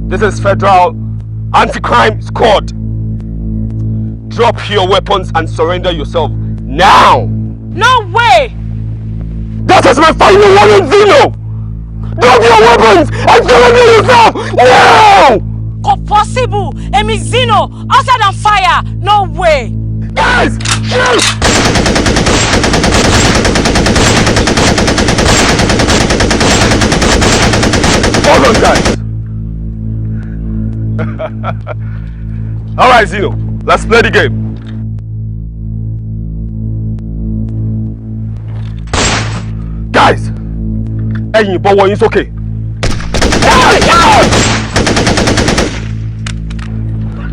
This is Federal Anti-Crime Squad. Drop your weapons and surrender yourself now. No way! That is my final warning, Zeno! Drop your weapons and surrender yourself now! Kò possible! Èmi Zeno, outside on fire! No way! Guys! Shoot! Hold on, guys. All right, Zeno, let's play the game. Guys, ẹ̀yin bọ̀wọ̀ yín sókè.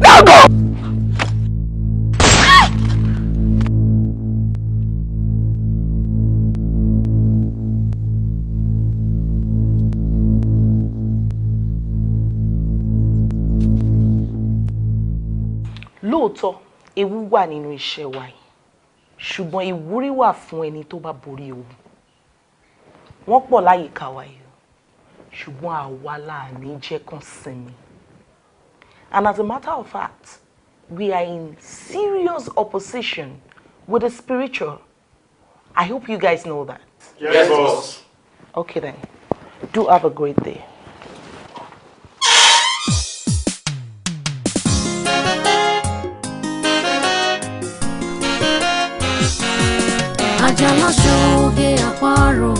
Now go! Lóòótọ́ ewu wà nínú iṣẹ́ wa yìí, ṣùgbọ́n ìwúrí wà fún ẹni tó bá borí ewu. Wọ́n pọ̀ láyìíká wa yìí, ṣùgbọ́n àwa la ní jẹ́ kán sinmi. And as a matter of fact, we are in serious opposition with the spiritual. I hope you guys know that. Yes, boss. Okay then. Do have a great day. Àjàlá ṣoge àparò.